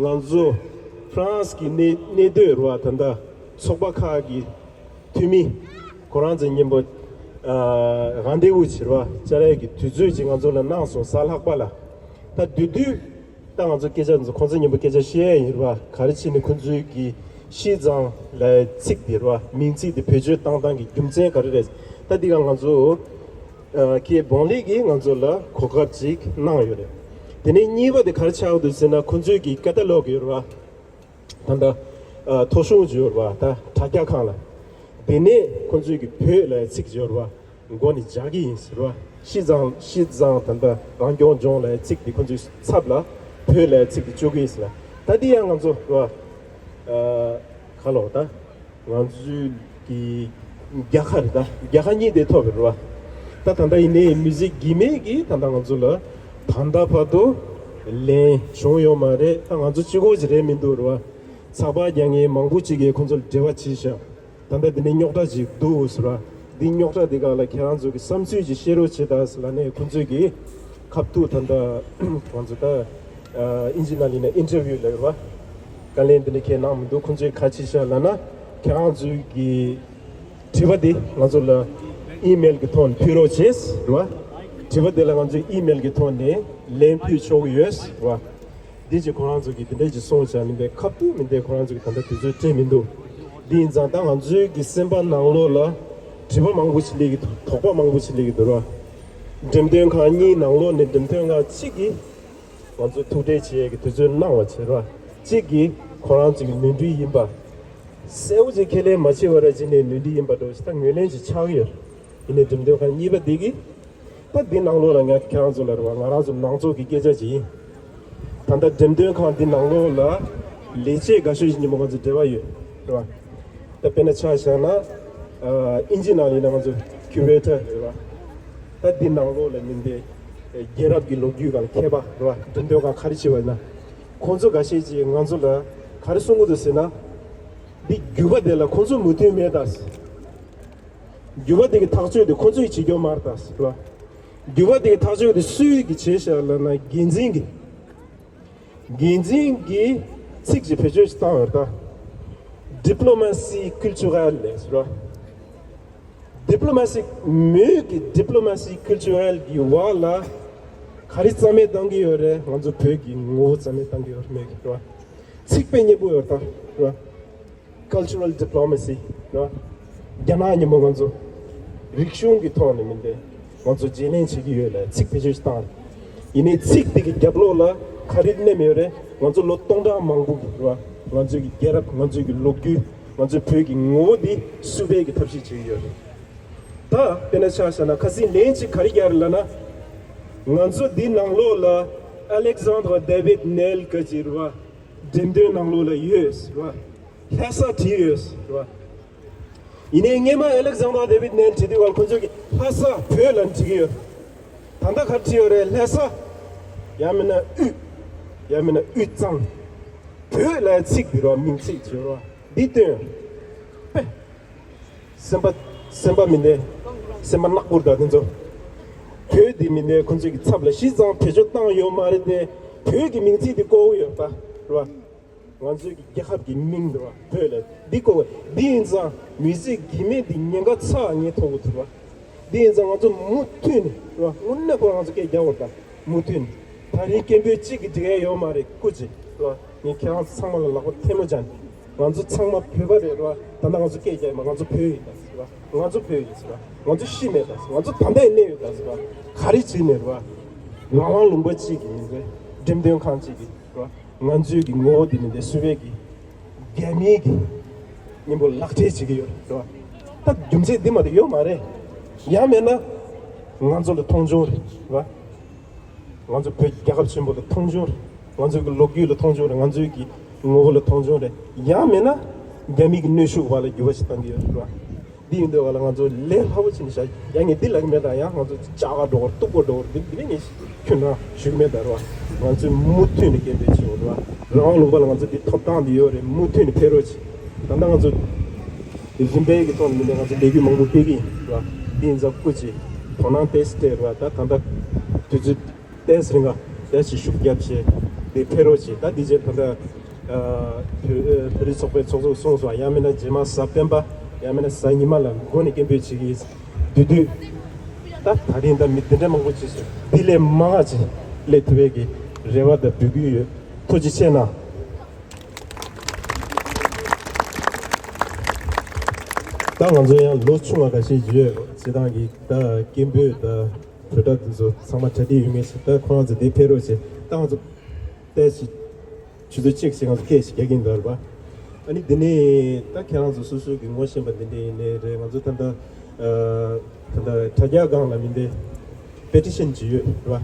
ང་ཚོ་ཧྥ་རན་སི་གི་གནས་གནས་སྡོད་རེད་བ། ད་ལྟ་ཚོགས་པ་ཁག་གི་འཐུས་མི་ཁོ་རང་ཚོའི་མཉམ་པོ་ཨ། རན་དེ་བུ་བྱེད་རེད་བ། བཅར་ཡས་ཀྱི་དུས་ཚོད་ཅིག་ང་ཚོ་ལ་གནང་སོང་། གཟའ་ལྷག་པ་ལ། ད་དེ་དུས་ད་ང་ཚོ་སྐད་ཆ་འདི་ཚོ་ཁོང་ཚོའི་མཉམ་པོ་སྐད་ཆ་བཤད་ཡས་ཡིན་རེད་བ། ག་རེ་བྱས་ནས་ཁོང་ཚོའི་གི་ཤིས་ཙང་ལབ་ཡས་ཚིག་དེ་རེད་བ། མིང་ཚིག་དེ་བེད་སྤྱོད་བཏང་སྟངས་ཀྱི་རྒྱུ་མཚན་ག་རེ་རེད། ད་འདི་ག་ང་ཚོ་ཨ། ཀེ་བོང་ལི་གིས་ང་ཚོ་ལ་གོ་སྐབས་ཅིག་གནང་ཡོད་རེད། དེ་ནས་གཉིས་པ་དེ་ག་རེ་ཆགས་འདུག་ཟེར་ན། ཁོང་ཚོའི་གི་ཀ་ཏ་ལོག་ཡོད་རེད་བ། ད་ལྟ་ཨ། ཐོ་གཞུང་ཅིག་ཡོད་རེད་བ། ད་དྲ་རྒྱ་ཁང་ལ། དེ་ནས་ཁོང་ཚོའི་གི་བོད་ལབ་ཡས་ཚིག་ཅིག་ཡོད་རེད་བ། མགོ་ནས་རྒྱག་གི་ཡིན་ཟེར་བ། ཤིས་ཙང་ཤིས་ཙང་ད་ལྟ་རང་སྐྱོང་ལྗོངས་ལབ་ཡས་ཚིག་དེ་ཁོང་ཚོའི་ཚབ་ལ་བོད་ལབ་ཡས་ཚིག་དེ་བཅུག་གི་ཡིན་ཟེར་ལ། ད་འདི་ཡང་ང་ཚོ་རེད་བ། ཨ། ག་ལོག་ད། ང་ཚོའི་གི་རྒྱལ་ཁ་རེད་ད། རྒྱལ་ཁ་གཉིས་དེ་ཐོབ་པ་རེད་བ། ད་ད་ལྟ་ཡིན་ནའི་མི་ཟི་གི་མེད་ཀྱི་ད་ལྟ་ང་ཚོ་ལ་ད་ལྟ་བར་དུ་ལན་བྱུང་ཡོད་མ་རེད། ད་ང་ཚོ་གཅིག་པོ་ཅིག་རེད་མི་འདུག་རེད་བ། ཚགས་པར་རྒྱག་མཁན་མང་པོ་ཅིག་གིས་ཁོང་ཚོ་ལ་འབྲེལ་བ་བྱས་ཤག་ད་ལྟ་འདི་ནས་རྙོག་དྲ་ཅིག་འདུག་ཟེར་བ། འདི་རྙོག་དྲ་འདི་སྒང་ལ་ཁྱེད་རང་ཚོ་གི་བསམ་ཚུལ་ཅིག་བཤད་རོགས་བྱེད་དང་ཟེར་ལབ་ནས། ཁོང་ཚོས་ཀྱི་ཁ་ཐུག་ད་ལྟ་ང་ཚོ་ད་ཨིན་ཇི་ནང་ལ་ཡིན་ན་ཨིན་ཊར་བིའུ་ལབ་ཡོད་རེད་བ། བཀའ་ལན་འདི་འདྲ་གང་ཡང་གནང་མི་འདུག་ཁོང་ཚོས་ག་རེ་བྱས་ཤག་ལབ་ན། ཁྱེད་རང་ཚོའི་གི་དྲི་བ་འདི་ང་ཚོ་ལ་ཨི་མེལ་གྱི་ཐོག་ནས་ཕུལ་རོགས་བྱེད་ཟེར་བ། དྲི་བ་འདི་ལ་ང་ཚོས་ཨི་མེལ་གྱི་ཐོག་ནས་ལན་ཕུལ་ཆོག་གི་ཡོད་ཟེར་བ། འདི་ཅིག་ཁོ་རང་ཚོ་གིས་འདི་འདྲ་ཅིག་གསུངས་བཞག་མིན་པས། ཁ་ཐུག་མིན་ཏེ་ཁོ་རང་ཚོ་གིས་ད་ལྟ་དུས་ཚོད་སྤྲད་མི་འདུག་འདི་ཡིན་ཙང་ད་ང་ཚོའི་གི་སེམས་པ་ནང་ལོགས་ལ་དྲི་བ་མང་པོ་ཞིག་སླེབས་ཀྱི་འདུག་དོགས་པ་མང་པོ་ཞིག་སླེབས་ཀྱི་འདུག་ར། འགྲེམས་སྟོན་ཁང་གཉིས་ནང་ལོགས་ནས་འགྲེམས་སྟོན་ཁང་གཅིག་གིས་ང་ཚོ་ཐུག་འཕྲད་བྱེད་ཡས་ཀྱི་དུས་ཚོད་གནང་བ་བྱེད་ར། གཅིག་གིས་ཁོ་རང་ཚོ་གི་ནོར་འཁྲུལ་ཡིན་པ་གསལ་པོ་ཅིག་ཁས་ལེན་མ་བྱས་པ་ར། གཅིག་ནས་ནོར་འཁྲུལ་ཡིན་པ་འདྲ་བོ་ཞིག་ད་ངོས་ལེན་ཅིག་ཆགས་ཀྱི་ཡོད། ཡིན་ནའི་འགྲེམས་སྟོན་ཁང་གཉིས་པ་འདི་གིས་ད་འདི་ནང་ལོགས་ལ་ང་ཁྱེད་རང་ཚོ་ལ་རེད་བ། ང་རང་ཚོ་ནང་ཚོགས་ཀྱི་སྐད་ཆ་ཅིག་ཡིན། ད་ལྟ་འགྲེམས་སྟོན་ཁང་འདི་ནང་ལོགས་ལ་ལས་བྱེད་དགའ་ཤོས་ཤིག་མཉམ་པོ་ང་ཚོ་འབྲེལ་བ་ཡོད་རེད་བ། ད་དཔེར་ན་ཆ་བཞག་ན་ ཨིན་ཇི་ནང་ཡིན་ན་ང་ཚོ་ཁྱུ་རེ་ཊར་རེད་བ། ད་འདི་ནང་ལོགས་ལ་མི་འདི་རྒྱལ་རབས་ཀྱི་ལོ་རྒྱུས་སྒང་མཁས་པ་རེད་བ། འགྲེམས་སྟོན་ཁང་ག་རེ་བྱེད་པ་ཡིན་ན། ཁོང་ཚོ་འགའ་ཤས་ཀྱིས་ང་ཚོ་ལ་ག་རེ་གསུང་གི་འདུག་ཟེར་ན། འདི་འགྱུར་བ་དེ་ལ་ཁོང་ཚོ་མོས་མཐུན་མེད་ད། འགྱུར་བ་དེ་གི་ཐག་གཅོད་དེ་ཁོང་ཚོས་བྱེད་རྒྱུ་མ་རེད་ད་རེད་བ། འགྱུར་བ་དེ་གི་ཐག་གཅོད་དེ་སུས་ཀྱིས་བྱས་ཤག་ལབ་ན། འགན་འཛིན་གྱིས། འགན་འཛིན་གྱིས་ཚིག་ཅིག་བེད་སྤྱོད་ཅིག་བཏང་ཡོད་ད། Diplomatie culturelle ལབ་ར། Diplomatie། མོས་ཀྱི་diplomatie culturelle གི་བར་ལ་ག་རེ་རྩ་མེད་བཏང་གི་ཡོད་རེད། ང་ཚོ་བོད་ཀྱི་ངོ་བོ་རྩ་མེད་བཏང་གི་ཡོད་རེད། མོས་ཀྱི་རེད་བ། ཚིག་དཔེ་སྙན་པོ་ཡོད་ད་རེད་བ། Cultural diplomacy རེད་བ། རྒྱ་ནག་མཉམ་པོ་ང་ཚོ་རིག་གཞུང་གི་ཐོག་ནས་མི་འདི་ང་ཚོ་བརྗེ་ལེན་བྱེད་ཀྱི་ཡོད་ལ་ཚིག་བེད་སྤྱོད་བཏང་། ཡིན་ནའི་ཚིག་དེ་གི་རྒྱབ་ལོགས་ལ་ག་རེ་མནན་ཡོད་རེད། ང་ཚོ་ལོ་སྟོང་ཕྲག་མང་པོ་གི་རེད་བ། ང་ཚོའི་གི་རྒྱལ་རབས། ང་ཚོའི་གི་ལོ་རྒྱུས། ང་ཚོའི་བོད་ཀྱི་ངོ་བོ་འདི་སུབ་པའི་གི་ཐབས་ཤེས་བྱེད་ཀྱི་ཡོད་རེད། ད་དཔེར་ན་ཆ་བཞག་ན་ཁ་སང་ལན་གཅིག་ག་རེ་རྒྱག་རེད་ལབ་ན། ང་ཚོ་འདི་ནང་ལོགས་ལ་Alexandre David Néel ག་ཅིག་རེད་བ། འགྲེམས་སྟོན་ནང་ལོགས་ལ་ཡོད་རེད་བ། ལྷ་ས་བྲིས་ཡོད་རེད་བ། ཡིན་ནའི་སྔས་མ་Alexandre David Néel བྲིས་དུས་སྒང་ཁོ་ཚོས་ཀྱི་ལྷ་ས་བོད་ལབ་བྲིས་ཀྱི་ཡོད། ད་ལྟ་ག་རེ་བྲིས་ཡོད་རེད། ལྷ་ས། ཡང་མིན་ན་དབུས། ཡང་མིན་ན་དབུས་གཙང་། བོད་ལབ་ཚིག་འདི་རོ། མིང་ཚིག་བྱོས་རོ། འདི་སྟོན། པེ། སེམས་པ། སེམས་པ་མི་བདེ། སེམས་པ་ནག་པོ་རེད་ད་དེ་ཚོ། བོད་འདི་མི་བདེ། ཁོ་ཚོས་ཀྱི་ཚབ་ལ་གཞི་གཙང་བེད་སྤྱོད་བཏང་ཡོད་མ་རེད་དེ། བོད་ཀྱི་མིང་ཚིག་འདི་བཀོག་ཡོད་ད། རེད་བ། ང་ཚོའི་གི་རྒྱལ་ཁབ་ཀྱི་མིང་རེད་བ། བོད་ལ་འདི་བཀོག་པ་འདི་ཡིན་ཙང་མི་ཚེ་གི་མེད་འདི་ཉེན་ཁ་ཚ་ངས་མཐོང་གི་འདུག་བ། འདི་ཡིན་ཙང་ང་ཚོ་མུ་མཐུད་ནས་རེད་བ། དངོས་གནས་ཁོ་རང་ཚོ་སྐད་རྒྱག་དགོས་ད། མུ་མཐུད་ནས། ད་རིང་སྐད་འབོད་གཅིག་གིས་འགྲིག་ཡ་ཡོད་མ་རེད། སྐུ་མཁྱེན། རེད་བ། ངས་ཁྱེད་རང་ཚོ་ཚང་མ་ལ་ལག་པ་ཐལ་མོ་སྦྱར་ནས། ང་ཚོ་ཚང་མ་བོད་པ་རེད། རེད་བ། ད་ལྟ་ང་ཚོ་སྐད་རྒྱག་ཡིན་པ། ང་ཚོ་བོད་ཡིན་ད་ཟེར་བ། ང་ཚོ་བོད་ཡིན་ཟེར་བ། ང་ཚོ་ཤི་མེད་ད་ཟེར། ང་ཚོ་ད་ལྟ་ཡང་གནས་ཡོད་ད་ཟེར་བ། ག་རེ་བྱས་ནས་རེད་བ། རང་དབང་ལུང་པ་གཅིག་གི་མི་ཚེ། འགྲེམས་སྟོན་ཁང་གཅིག་གི་རེད་བ། ང་ཚོའི་གི་ངོ་བོ་འདི་མི་འདི་སུ་བས་གི་རྒྱ་མིའི་གི་མཉམ་པོ་ལག་སྦྲེལ་བྱེད་ཀྱི་ཡོད་རེད་བ། ད་རྒྱུ་མཚན་འདི་མ་གཏོགས་ཡོད་མ་རེད། ཡང་མེད་ན་ང་ཚོ་ལ་མཐོང་ཆུང་རེད་བ། ང་ཚོ་བོད་རྒྱལ་ཁབ་ཆེན་པོ་ལ་མཐོང་ཆུང་རེད། ང་ཚོའི་གི་ལོ་རྒྱུས་ལ་མཐོང་ཆུང་རེད། ང་ཚོའི་གི་ངོ་བོ་ལ་མཐོང་ཆུང་རེད། ཡང་མེད་ན་རྒྱ་མི་གི་གནོན་ཤུགས་བར་ལ་འགྱུར་བ་ཞིག་བཏང་གི་ཡོད་རེད་བ། འདི་ཡིན་དུས་བ་ལ་ང་ཚོ་ལས་སླ་པོ་བྱས་ནས་བཞག་ཡ། ངས་འདི་ལབ་ཀྱི་མེད་ད། ཡང་ང་ཚོ་ལྕགས་ཁ་འགྲོ་བར་གཏུག་པོ་འགྲོ་བར་འདི་འདི་ནས་ངས་ཁྱོད་རང་ཞུ་གི་མེད་ད་རེད་བ། ང་ཚོས་མུ་མཐུད་ནས་སྐད་འབོད་བྱེད་དགོས་རེད་བ། རང་དབང་ལུང་པ་ལ་ང་ཚོ་འདི་ཐོབ་ཐང་འདི་ཡོད་རེད། མུ་མཐུད་ནས་ཕེབས་རོགས་བྱེད། ད་ལྟ་ང་ཚོ་རིམ་པས་ཀྱི་ཐོག་ནས་མི་འདི་ང་ཚོ་ལས་འགུལ་མང་པོ་སྤེལ་གྱི་ཡིན་རེད་བ། འདི་ཡིན་ཙང་སྐུ་མཁྱེན་དོ་སྣང་ཏོག་ཙམ་སྤྲད་རེད་བ། ད་ད་ལྟ་དུས་ཚོད་ཏོག་ཙམ་རིང་ག་ཏོག་ཙམ་ཤུགས་རྒྱབ་བྱས་དེ་ཕེབས་རོགས་བྱེད། ད་འདི་རྗེས་ད་ལྟ་ཨ་བོད་ཨ་བོད་རིགས་ཚོགས་པའི་ཚོགས་གཙོས་གསུངས་སོང་། ཡང་མིན་ན་རྗེས་མ་གཟའ་སྤེན་པ། ཡང་མིན་ན་གཟའ་ཉི་མ་ལ་འགོ་ནས་སྐད་འབོད་བྱེད་ཀྱི་ཡིན། དུས་དུས། ད་ད་རིང་ད་མི་འདི་འདྲ་མང་པོ་བྱས་སོང་། འདི་ལས་མང་བ་ཅིག་སླེབས་ཐུབ་པའི་གི་རེ་བ་དང་འབོད་སྐུལ་ཡོད། ཐུགས་རྗེ་ཆེ་གནང་། ད་ང་ཚོ་ཡང་ལོ་ཆུང་བ་འགའ་ཤས་ཡོད། སྤྱིར་བཏང་གི་ད་སྐད་འབོད་ད་བོད་སྒྲ་འདི་ཚོ་ཚང་མ་གྲ་སྒྲིག་ཡོད་མཁན་ཞིག་ད་ཁོ་རང་ཚོ་འདི་ཕེབས་རོགས་བྱེད། ད་ང་ཚོ་ཏོག་ཙམ་ཆུ་ཚོད་གཅིག་ཞིག་ང་ཚོ་སྐད་ཞིག་རྒྱག་གིན་འདུག་རེད་པ། ཨ་ནི་འདི་ནས་ད་ཁྱེད་རང་ཚོ་སོ་སོའི་གི་ངོ་ཤེས་པ་འདི་འདྲ་ཡིན་ནའི་རེད། ང་ཚོ་ད་ལྟ་ཨ་ད་ལྟ་དྲ་རྒྱ་སྒང་ལ་མི་འདི་པེ་ཊི་ཤན་ཅིག་ཡོད་རེད་པ།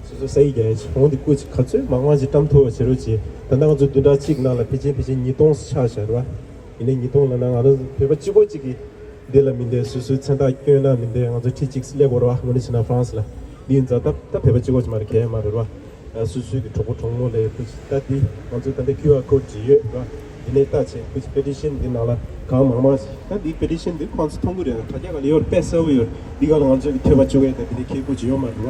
སོ་སོ་ས་ཡིག་རྒྱག་ཡ་ཅིག་འོང་འདི་སྐུ་ཅིག་ག་ཚོད་མང་མང་ཅིག་བཀྲམ་ཐུབ་པ་བྱེད་རོགས་གྱིས། ད་ལྟ་ང་ཚོ་བདུན་ཕྲག་གཅིག་ནང་ལ་ཕལ་ཆེར་ཕལ་ཆེར་ཉིས་སྟོང་ཆགས་བཞག་རེད་པ། ཡིན་ནའི་ཉིས་སྟོང་ལབ་ན་ང་རང་བོད་པ་གཅིག་པོ་གཅིག་གིས་འདི་ལ་མི་འདི་སོ་སོའི་མཚན་རྟགས་བསྐྱོན་ན་མི་འདི་ང་ཚོ་ཁྲི་གཅིག་སླེབས་དགོས་རེད་པ། དངོས་གནས་བྱས་ན་ཧྥ་རན་སི་ལ་འདི་ཡིན་ཙང་ད་ད་བོད་པ་གཅིག་པོ་ཅིག་མ་རེད། གལ་མ་རེད་པ། ཨ་སོ་སོའི་གི་གྲོགས་པོ་གྲོགས་མོ་ལ་སྐུ་ཅིག་ད་འདི་ང་ཚོ་ད་ལྟ་ཀིའུ་ཨར་ཀོཌ་ཅིག་ཡོད་རེད་པ། འདི་ནས་ལྟ་བྱས་སྐུ་ཅིག་པེ་ཊི་ཤན་འདི་ནང་ལ་གང་མང་མང་ཞིག་ད་འདི་པེ་ཊི་ཤན་འདི་ཁོང་ཚོ་མཐོང་གི་རེད། དྲ་རྒྱ་སྒང་ལ་ཡོད་རེད། དཔེ་གསལ་པོ་ཡོད་རེད། འདི་སྒང་ལ་ང་ཚོའི་གི་ཐོས་པ་བཅུག་ཡས་ད་འདི་ནས་ཁྱེད་སྐུ་ཅིག་ཡོད་མ་རེད་པ།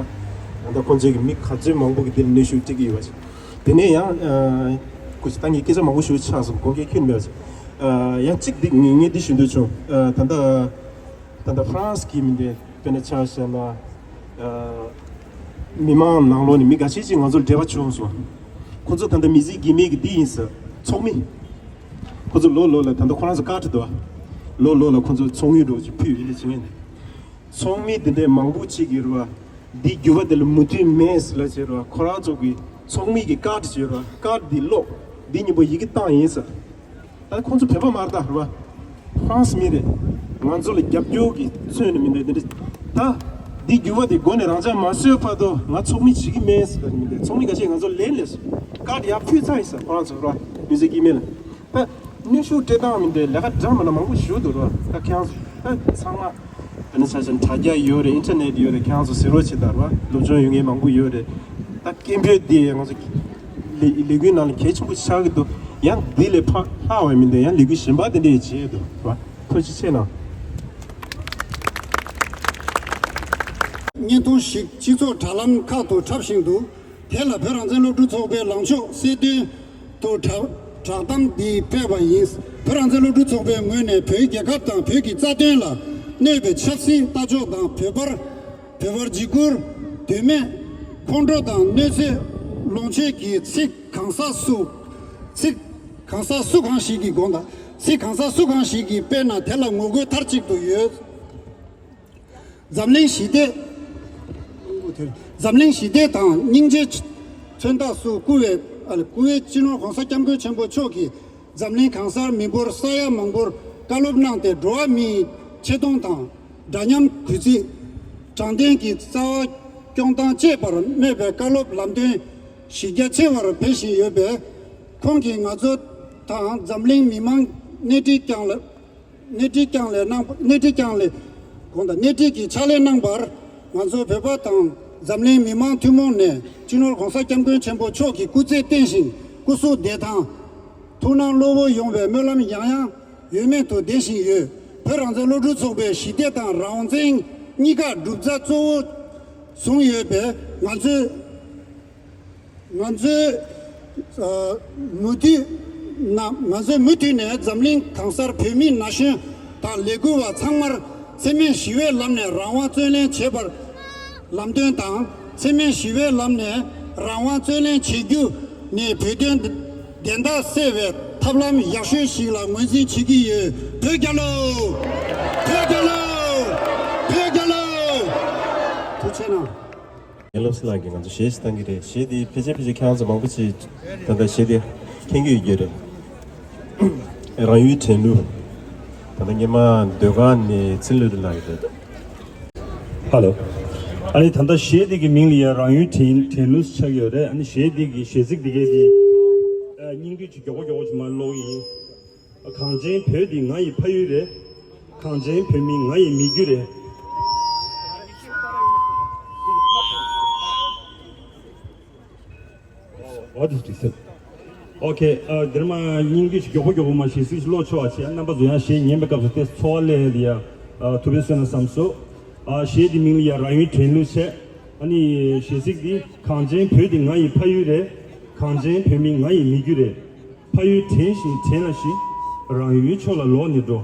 ད་ལྟ་ཁོང་ཚོའི་གི་མི་ག་ཚོད་མང་པོ་གི་འདི་ལ་གནོན་ཤུགས་སྤྲད་ཀྱི་ཡོད་པ་ཞིག་དེ་ནས་ཡང་ཨ་སྐུ་ཅིག་ད་ངས་སྐད་ཆ་མང་པོ་ཞུ་ཆགས་སོང་། དགོངས་འགལ་ཁྱོན་མེད་པ་ཞིག་ཨ་ཡང་གཅིག་འདི་ངས་ངས་འདི་ཞུ་འདོད་བྱུང་། ཨ་ད་ལྟ་ད་ལྟ་ཧྥ་རན་སི་གི་མི་འདི་དཔེར་ན་ཆ་བཞག་ན། ཨ་མི་མང་ནང་ལོགས་ནས་མི་འགའ་ཤས་ཅིག་ང་ཚོར་འབྲེལ་བ་བྱུང་སོང་། ཁོ་ཚོ་ད་ལྟ་མི་ཚེ་གི་མེད་ཀྱི་འདི་ཡིན་ཟེར། ཚོགས་མི། ཁོ་ཚོ་ལོ་ལོ་ལ་ད་ལྟ་ཁོ་རང་ཚོ་ཀར་ཌི་འདུག་བ། ལོ་ལོ་ལ་ཁོ་ཚོ་ཚོགས་དངུལ་འདྲ་བོ་ཅིག་ཕུལ་ཡོད་ལེ་བྱེད་མཁན་དེ། ཚོགས་མི་དེ་འདྲའི་མང་པོ་ཅིག་གིས་རེད་བ། འདི་འགྱུར་བ་དེ་ལ་མོས་མཐུན་མེད་ཟེར་ལབ་བྱས་རེད་བ། ཁོ་རང་ཚོ་གི་ཚོགས་མི་གི་ཀར་ཌི་ཅིག་ཡོད་རེད་བ། ཀར་ཌི་འདི་ཀློག་འདི་སྙིང་པོ་ཡི་གེ་བཏང་ཡིན་ཟེར། ད་ཁོང་ཚོ་བོད་པ་མ་རེད་ད་རེད་བ། ཧྥ་རན་སི་མི་རེད། ང་ཚོ་ལ་རྒྱབ་སྐྱོར་གྱི་མཚོན་ནས་མི་འདུག་འདི་འདྲ། ད་འདི་འགྱུར་བ་དེ་མགོ་ནས་རང་འཇགས་མ་བཟོས་བར་དུ་ང་ཚོགས་མི་བྱེད་ཀྱི་མེད་ཟེར་མི་འདུག་ཚོགས་མི་འགའ་ཤས་ང་ཚོ་ལེན་ལས་སོང་། ཀར་ཌི་ཡར་ཕུལ་ཚར་ཡིན་ཟེར། ཁོ་རང་ཚོ་རེད་བ། མི་ཚེ་གི་མེད་ལ། ད་ གནོན་ཤུགས་སྤྲད་སྟངས་མི་འདྲ། ལས་ཀ་འདྲ་མི་འདྲ་མང་པོ་ཞིག་འདུག་ར། ད་ཁྱེད་རང་ཚོ་ད་ཚང་མ་ད་ནི་ཆ་བཞག་ན་དྲ་རྒྱ་ཡོད་རེད། ཨིན་ཊར་ནེཊ་ཡོད་རེད། ཁྱེད་རང་ཚོ་གཟིགས་རོགས་བྱེད་ད་ར། སློབ་སྦྱོང་ཡོད་མཁན་མང་པོ་ཡོད་རེད། ད་སྐད་འབོད་འདི་ང་ཚོ་ལས་ལས་འགུལ་ནང་ལ་གལ་ཆེན་པོ་ཆགས་ཀྱི་འདུག་ཡང་འདི་ལས་ཕར་ལྷག་པ་མི་འདུག་ཡང་ལས་འགུལ་གཞན་པ་དེ་འདྲས་བྱེད་འདུག་ར། ཐུགས་རྗེ་ཆེ་གནང་། བརྙན་ཐུང་ཞིག་སྤྱི་ཚོགས་དྲ་ལམ་ཁག་ཏུ་འཁྲབ་བཞིན་འདུག་དེ་ལ་བོད་རང་བཙན་སློབ་ཕྲུག་ཚོགས་པའི་ལངས་ཕྱོགས་གསལ་སྟོན་དུ་བསྒྲགས་བསྒྲགས་གཏམ་འདི་སྤེལ་བ་ཡིན། བོད་རང་བཙན་སློབ་ཕྲུག་ཚོགས་པའི་ངོས་ནས་བོད་རྒྱལ་ཁབ་དང་བོད་ཀྱི་རྩ་དོན་ལ་གནོད་པའི་ཆབ་སྲིད་ལྟ་ཕྱོགས་དང་། བོད་པར་བོད་པར་འཇིགས་སྐུལ། དོན་མེད་ཁོང་ཁྲོ་དང་གནོད་འཚེ་ལོངས་སྤྱོད་ཀྱི་ཚིག་གང་ཟག་སུ་ཚིག་གང་ཟག་སུ་གང་ཞིག་གིས་དགོངས་དག་ཚིག་གང་ཟག་སུ་གང་ཞིག་གིས་སྤེལ་ན་དེ་ལ་ངོ་རྒོལ་མཐའ་གཅིག་ཏུ་ཡོད། འཛམ་གླིང་ཞི་བདེ། འཛམ་གླིང་ཞི་བདེ་དང་སྙིང་རྗེ་མཚོན་རྟགས་སུ་བཀུར་བའི་ཨ་ལ་བཀུར་འོས་སྤྱི་ནོར་༸གོང་ས་༸སྐྱབས་མགོན་ཆེན་པོ་མཆོག་གིས་འཛམ་གླིང་གང་སར་མི་འབོར་ས་ཡ་མང་པོར་བཀའ་སློབ་གནང་སྟེ། འགྲོ་བ་མིའི་ཆེ་མཐོང་དང་འདྲ་མཉམ། གུས་བརྩི། དྲང་བདེན་གྱི་རྩ་བ་སྐྱོང་སྟངས་བཅས་པར་གནོད་པའི་བཀའ་སློབ་ལམ་སྟོན་གཞི་རྒྱ་ཆེ་བར་སྤེལ་བཞིན་ཡོད་པས། ཁོང་གིས་ང་ཚོ་དང་འཛམ་གླིང་མི་མང་སྣེ་ཁྲིད་ཀྱང་ལ། སྣེ་ཁྲིད་ཀྱང་ལས་གནང་སྣེ་ཁྲིད་ཀྱང་ལས་དགོངས་དག་སྣེ་ཁྲིད་ཀྱི་ཕྱག་ལས་གནང་བར། ང་ཚོ་བོད་པ་དང་འཛམ་གླིང་མི་མང་ཐུན་མོང་ནས་སྤྱི་ནོར་༸གོང་ས་༸སྐྱབས་མགོན་ཆེན་པོ་མཆོག་གི་སྐུ་ཚེ་བརྟན་ཞིང་སྐུ་གཟུགས་བདེ་ཐང་། ཐུགས་སྣང་བློ་སྦྱོང་བའི་སྨོན་ལམ་ཡང་ཡང་ཡོད་མེད་དུ་འདེགས་བཞིན་ཡོད། བོད་རང་བཙན་སློབ་ཕྲུག་ཚོགས་པས་ཞི་བདེ་དང་རང་བཙན་གཉིས་ཀ་གྲུབ་རྩ་གཙོ་བོ་བཟུང་ཡོད་པས། ང་ཚོས། ང་ཚོས་ཨ་མུ་མཐུད་ན། ང་ཚོས་མུ་མཐུད་ནས་འཛམ་གླིང་གང་སར་བོད་མི་ན་གཞོན་དང་ལས་འགུལ་བ་ཚང་མར་འཚེ་མེད་ཞི་བའི་ལམ་ནས་རང་དབང་རྩོད་ལེན་བྱེད་པར་ལམ་སྟོན་དང་། འཚེ་མེད་ཞི་བའི་ལམ་ནས་རང་དབང་རྩོད་ལེན་བྱེད་རྒྱུ་ནི་བོད་དོན་བདེན་མཐའ་གསལ་བའི་ཐབས་ལམ་ཡག་ཤོས་ཤིག་ལ་ངོས་འཛིན་བྱེད་ཀྱི་ཡོད། བོད་རྒྱལ་ལོ། བོད་རྒྱལ་ལོ། བོད་རྒྱལ་ལོ། ཐུགས་རྗེ་གནང་། ངའི་སློབ་གསོ་ལགས་ཀྱིས་ང་ཚོ་གཞས་ཤིག་བཏང་གི་རེད། གཞས་འདི་ཕལ་ཆེར་ཕལ་ཆེར་ཁྱེད་རང་ཚོ་མང་པོ་ཅིག་ད་ལྟ་གཞས་འདི་མཁྱེན་གྱི་ཡོད་ཀྱི་རེད། རང་ཡུལ་དྲན་གླུ། ད་ལྟ་སྔོན་མ་ཟློས་གར་ནས་ཚེ་བློ་རིང་ལགས་ཀྱིས་རེད། ཧ་ལོ། ཨ་ནི་ད་ལྟ་གཞས་འདི་གི་མིང་ལ་ཡང་རང་ཡུལ་དྲན་དྲན་གླུ་ཆགས་ཡོད་རེད། ཨ་ནི་གཞས་འདི་གི་གཞས་ཚིག་འདི་གའི་འདི་སྙིང་བསྡུས་ཀྱི་མགྱོགས་པོ་མགྱོགས་པོ་ཅིག་མར་ཀློག་གི་ཡིན། གངས་ཅན་བོད་འདི་ང་ཡི་ཕ་ཡུལ་རེད། གངས་ཅན་བོད་མི་ང་ཡི་མི་རྒྱུད་རེད། What is this? Okay, ཨ་འདིར་མ་སྙིང་བསྡུས་ཤིག་མགྱོགས་པོ་མགྱོགས་པོ་མ་གཞས་ཚིག་ཅིག་ཀློག་ཆོག་པ་བྱས། རྣམ་པ་ཚོ་ཡང་གཞས་ཉན་པའི་སྐབས་སུ་དེ་ཚོར་བ་སླེབས་ཡ་ཨ་ཐུབ་པའི་བསོད་ནམས་བསམ་སོང་། ཨ་གཞས་འདི་མིང་ལ་ཡ་རང་ཡུལ་དྲན་གླུ་བྱས། ཨ་ནི་གཞས་ཚིག་འདི། གངས་ཅན་བོད་འདི་ང་ཡི་ཕ་ཡུལ་རེད། གངས་ཅན་བོད་མི་ང་ཡི་མི་རྒྱུད་རེད། ཕ་ཡུལ་དྲན་ཞིང་དྲན་ལ་ཞིག་རང་ཡུལ་ཕྱོགས་ལ་ལོག་ནས་འགྲོ།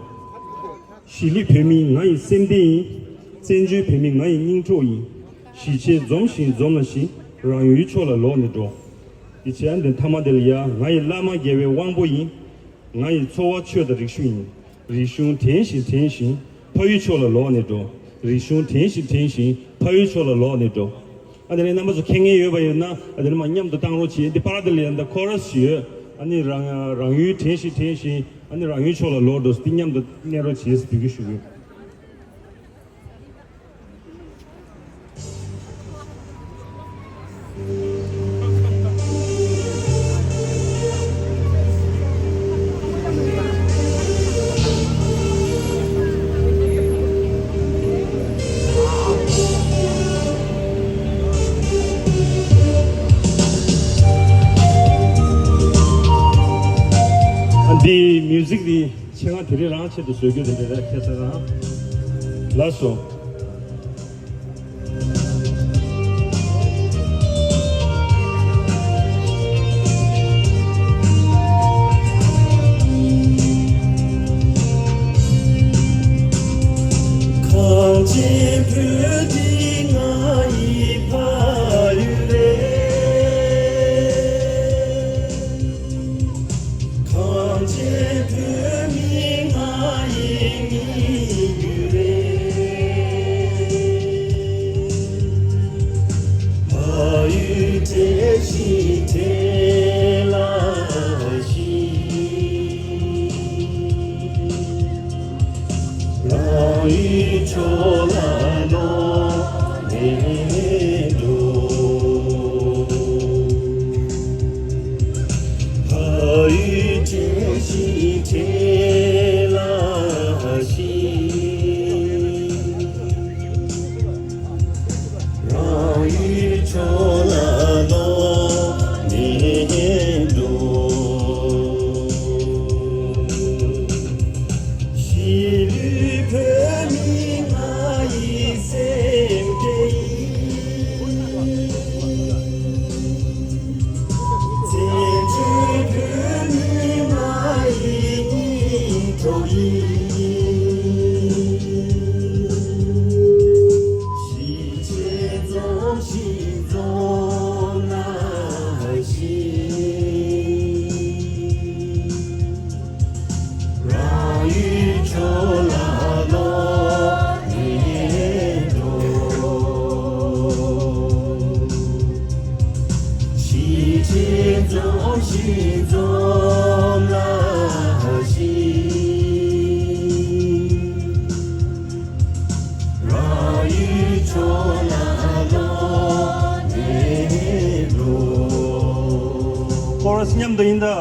གཞིས་ལུས་བོད་མི་ང་ཡི་སེམས་གཏིང་ཡིན། བཙན་བྱོལ་བོད་མི་ང་ཡི་སྙིང་གྲོགས་ཡིན། གཞིས་བྱེས་འཛོམས་ཤིག་འཛོམས་ལ་ཞིག་རང་ཡུལ་ཕྱོགས་ལ་ལོག་ནས་འགྲོ། འདི་བྱས་འདི་མཐའ་མ་དེ་ལ་ཡ། ང་ཡི་བླ་མ་རྒྱལ་བའི་དབང་པོ་ཡིན། ང་ཡི་འཚོ་བ་ཆོས་དང་རིག་གཞུང་ཡིན། རིག་གཞུང་དྲན་ཞིང་དྲན་ཞིང་ཕ་ཡུལ་ཕྱོགས་ལ་ལོག་ནས་འགྲོ། རིག་གཞུང་དྲན་ཞིང་དྲན་ཞིང་ཕ་ཡུལ་ཕྱོགས་ལ་ལོག་ནས་འགྲོ། ཨ་དེ་ནས་རྣམ་པ་ཚོ་མཁྱེན་མཁན་ཡོད་པ་ཡོད་ན། ཨ་དེ་ནས་མ་མཉམ་དུ་བཏང་རོགས་བྱེད། འདི་པར་དེ་ལ་ཡང་ད་ཁོ་ར་སི་ཡོད། ཨ་ནི་རང་རང་ཡུལ་དྲན་ཞིང་དྲན་ཞིང་། ཨ་ནི་རང་ཡུལ་ཕྱོགས་ལ་ལོག་འགྲོ། འདི་མཉམ་དུ་གནས་རོགས་བྱེད་ཟེར་འབོད་སྐུལ་ཞུ་གི་ཡོད། འདི་མིའུ་ཟིག་འདི་ཆེད་མངགས་དེ་རིང་རང་ཆེད་དུ་བཟོས་རྒྱུ་དེ་འདྲ་རེད། ཁ་སང་རང་ལགས་སོ། གངས་ཅན་བོད་འདི་ང་ཡི་ཕ་ཡུལ་རེད། གངས་ཅན་བོད་མི་ང་ཡི་མི་རྒྱུད་རེད། ཕ་ཡུལ་དྲན་ཞིང་དྲན་ལ་ཞིག་རང་ཡུལ་ཕྱོགས་ལ་ལོག་ནས་འགྲོ། ཕ་ཡུལ་དྲན་ཞིང་དྲན། ཀོ་ར་སི་མཉམ་དུ་ཡིན་ད། དེ་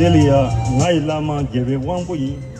རྗེས་ལ་ཡ་ང་ཡི་བླ་མ་རྒྱལ་བའི་དབང་པོ་ཡིན།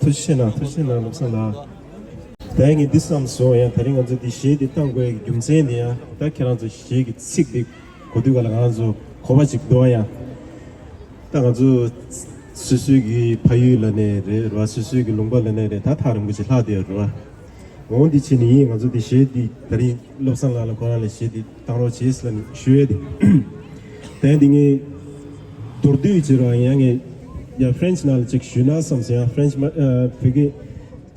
ཐུགས་རྗེ་ཆེ་གནང་། བོད་རྒྱལ། ཨ། ཐུགས་རྗེ་ཆེ་གནང་། ཐུགས་རྗེ་ཆེ་གནང་། བློ་བཟང་ལགས། ད་ངས་འདི་བསམ་སོང་། ཡང་ད་རིང་ང་ཚོ་འདི་གཞས་འདི་བཏང་དགོས་ཀྱི་རྒྱུ་མཚན་འདི་ཡང་ད་ཁྱེད་རང་ཚོ་གཞས་ཀྱི་ཚིག་འདི་གོ་དུས་ག་ལ་ང་ཚོ་གོ་བ་ཅིག་འདུག་ཡང་། ད་ང་ཚོ་སོ་སོའི་གི་ཕ་ཡུལ་ལ་ནས་རེད་ར། སོ་སོའི་གི་ལུང་པ་ལ་ནས་རེད། ད་ཐག་རིང་པོ་ཅིག་ལྷག་བསྡད་ཡོད་རེད་བ། འོ་འདི་བྱས་ནས་ཡིན། ང་ཚོ་འདི་གཞས་འདི་ད་རིང་བློ་བཟང་ལགས་ལ་ཁོ་རང་ལ་གཞས་འདི་བཏང་རོགས་བྱེད་ཟེར་ལབ་ནས་ཞུ་ཡས་དེ། ད་འདི་ངས་མདོར་བསྡུས་བྱེད་རོགས། ཡང་ངས་ཡང་ཧྥ་རན་ཆི་ནང་ལ་ཅིག་ཞུས་ན་བསམ་སོང་། ཡང་ཧྥ་རན་ཆི་མ་ཨ། བོད་སྐད་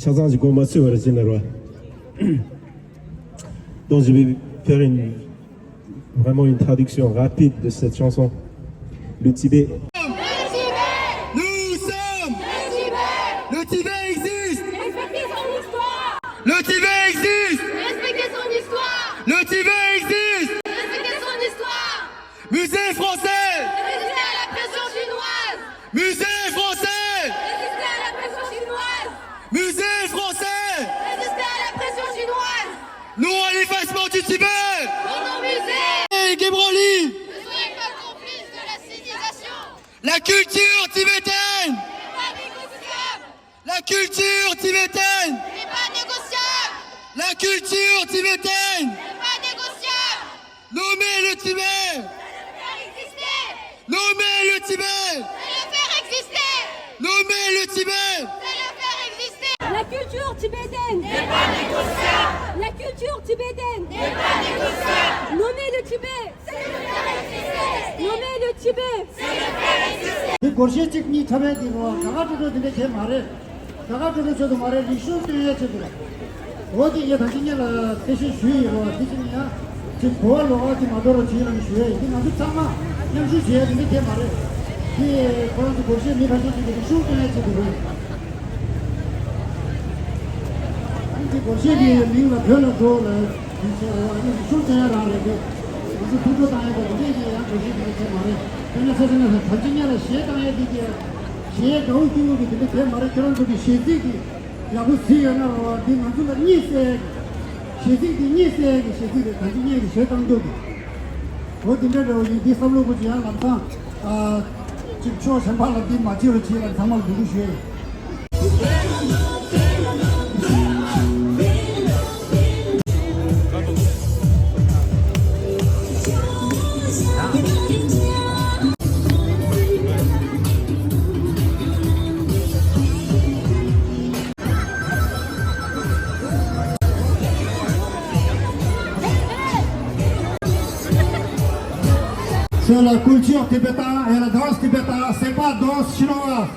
ཆ་ཚང་ཅིག་གོ་མ་ཚོད་པ་རེད་ཅེས་ན་རོ། Donc, je vais faire une, vraiment une traduction rapide de cette chanson. Le Tibet. Nous sommes le Tibet. Le Tibet existe. Respectez son histoire. Le Tibet existe. Respectez son histoire. Le Tibet existe. Respectez son histoire. Musée français. Résistez à la pression chinoise. Musée français. Résistez à la pression chinoise. Musée français. Résistez à la pression chinoise. Non à l'effacement du Tibet. Dans nos musées. Hey, Guy Branly. Ne soyez pas complices de la sinisation. La culture tibétaine. N'est pas négociable. La culture tibétaine. N'est pas négociable. La culture tibétaine. N'est pas négociable. Nommez le Tibet. C'est le faire exister. Nommez le Tibet. C'est le faire exister. Nommez le Tibet. C'est le faire exister. La culture tibétaine. N'est pas négociable. La culture tibétaine. N'est pas négociable. Nommez le Tibet. Nommez le Tibet. འདི་སྒོར་གཞས་གཅིག་གཉིས་འཁྲབ་ཡས་འདི་རོ། དགའ་དགའ་སྤྲོ་སྤྲོ་འདི་འདྲ་བྱས་མ་རེད། དགའ་དགའ་སྤྲོ་སྤྲོ་བྱས་འདུག་མ་རེད། རིག་གཞུང་སྟོན་ཡས་ཆེད་དུ་རེད། འོ་དེ་ངས་ད་ཅི་ཉིན་ལ་གསལ་བཤད་ཞུས་ཡིན་རོ། དེ་ཅི་ནས་ཡང་ཅིག་གོ་བ་ལོག་པ་ཅིག་མ་འགྲོ་རོགས་བྱེད་ལབ་ནས་ཞུ་ཡས་ཡིན། འདི་ང་ཚོ་ཚང་མ་མཉམ་ཞུགས་བྱས་ཡས་འདི་འདྲ་བྱས་མ་རེད། དེ་ཁོ་རང་ཚོ་སྒོར་གཞས་མི་ཁ་ཤས་ཤིག་གི་རིག་གཞུང་སྟོན་ཡས་ཆེད་དུ་རེད། ཨ་ནི་སྒོར་གཞས་ཀྱི་མིང་ལ་བོད་ལ་འགྲོ་ལ་ཡིན་ཆེ་རེད། ཨ་ནི་རིག་གཞུང་བསྟན་ཡ་རང་རེད་དེ། ང་ཚོ་ཐུགས་སྤྲོ་བཏང་ཡ་དང་དེ་འདྲས་ཀྱི་ཡང་སྒོར་གཞས་དེ་འདྲ་བྱས་མ་རེད། དཔེར་ན་ཆ་བཞག་ན་ད་ཅི་ཉིན་ལ་གཞས་བཏང་ཡ་དེ་གྱི་གཞས་དགའ་བོ་སྐྱིད་པོ་གི་དེ་འདྲ་བྱས་མ་རེད། ཁྱེད་རང་ཚོ་གི་གཞས་ཚིག་གི་ཡག་པོ་གཟིགས་ཡོད་ན་རོ། འདི་ང་ཚོ་ལ་གཉིད་སད་ཡ་གི་གཞས་ཚིག་འདི་གཉིད་སད་ཡ་གི་གཞས་ཚིག་རེད། ད་ཅི་ཉིན་གྱི་གཞས་བཏང་རྒྱུ་གི། འོ་དེ་འདྲ་འདྲ་བོ་ཡིན། འདི་བསམ་བློ་པོ་ཅི་ཡང་ལམ་སང་ཨ་ཅིག་ཕྱོགས་གཞན་པ་ལ་འདི་མ་བྱེད་རོགས་བྱེད་ལ་ཚང་མར་འབོད་སྐུལ་ཞུ་ཡ་ཡིན། C'est la culture tibétaine et la danse tibétaine, c'est pas danse chinoise.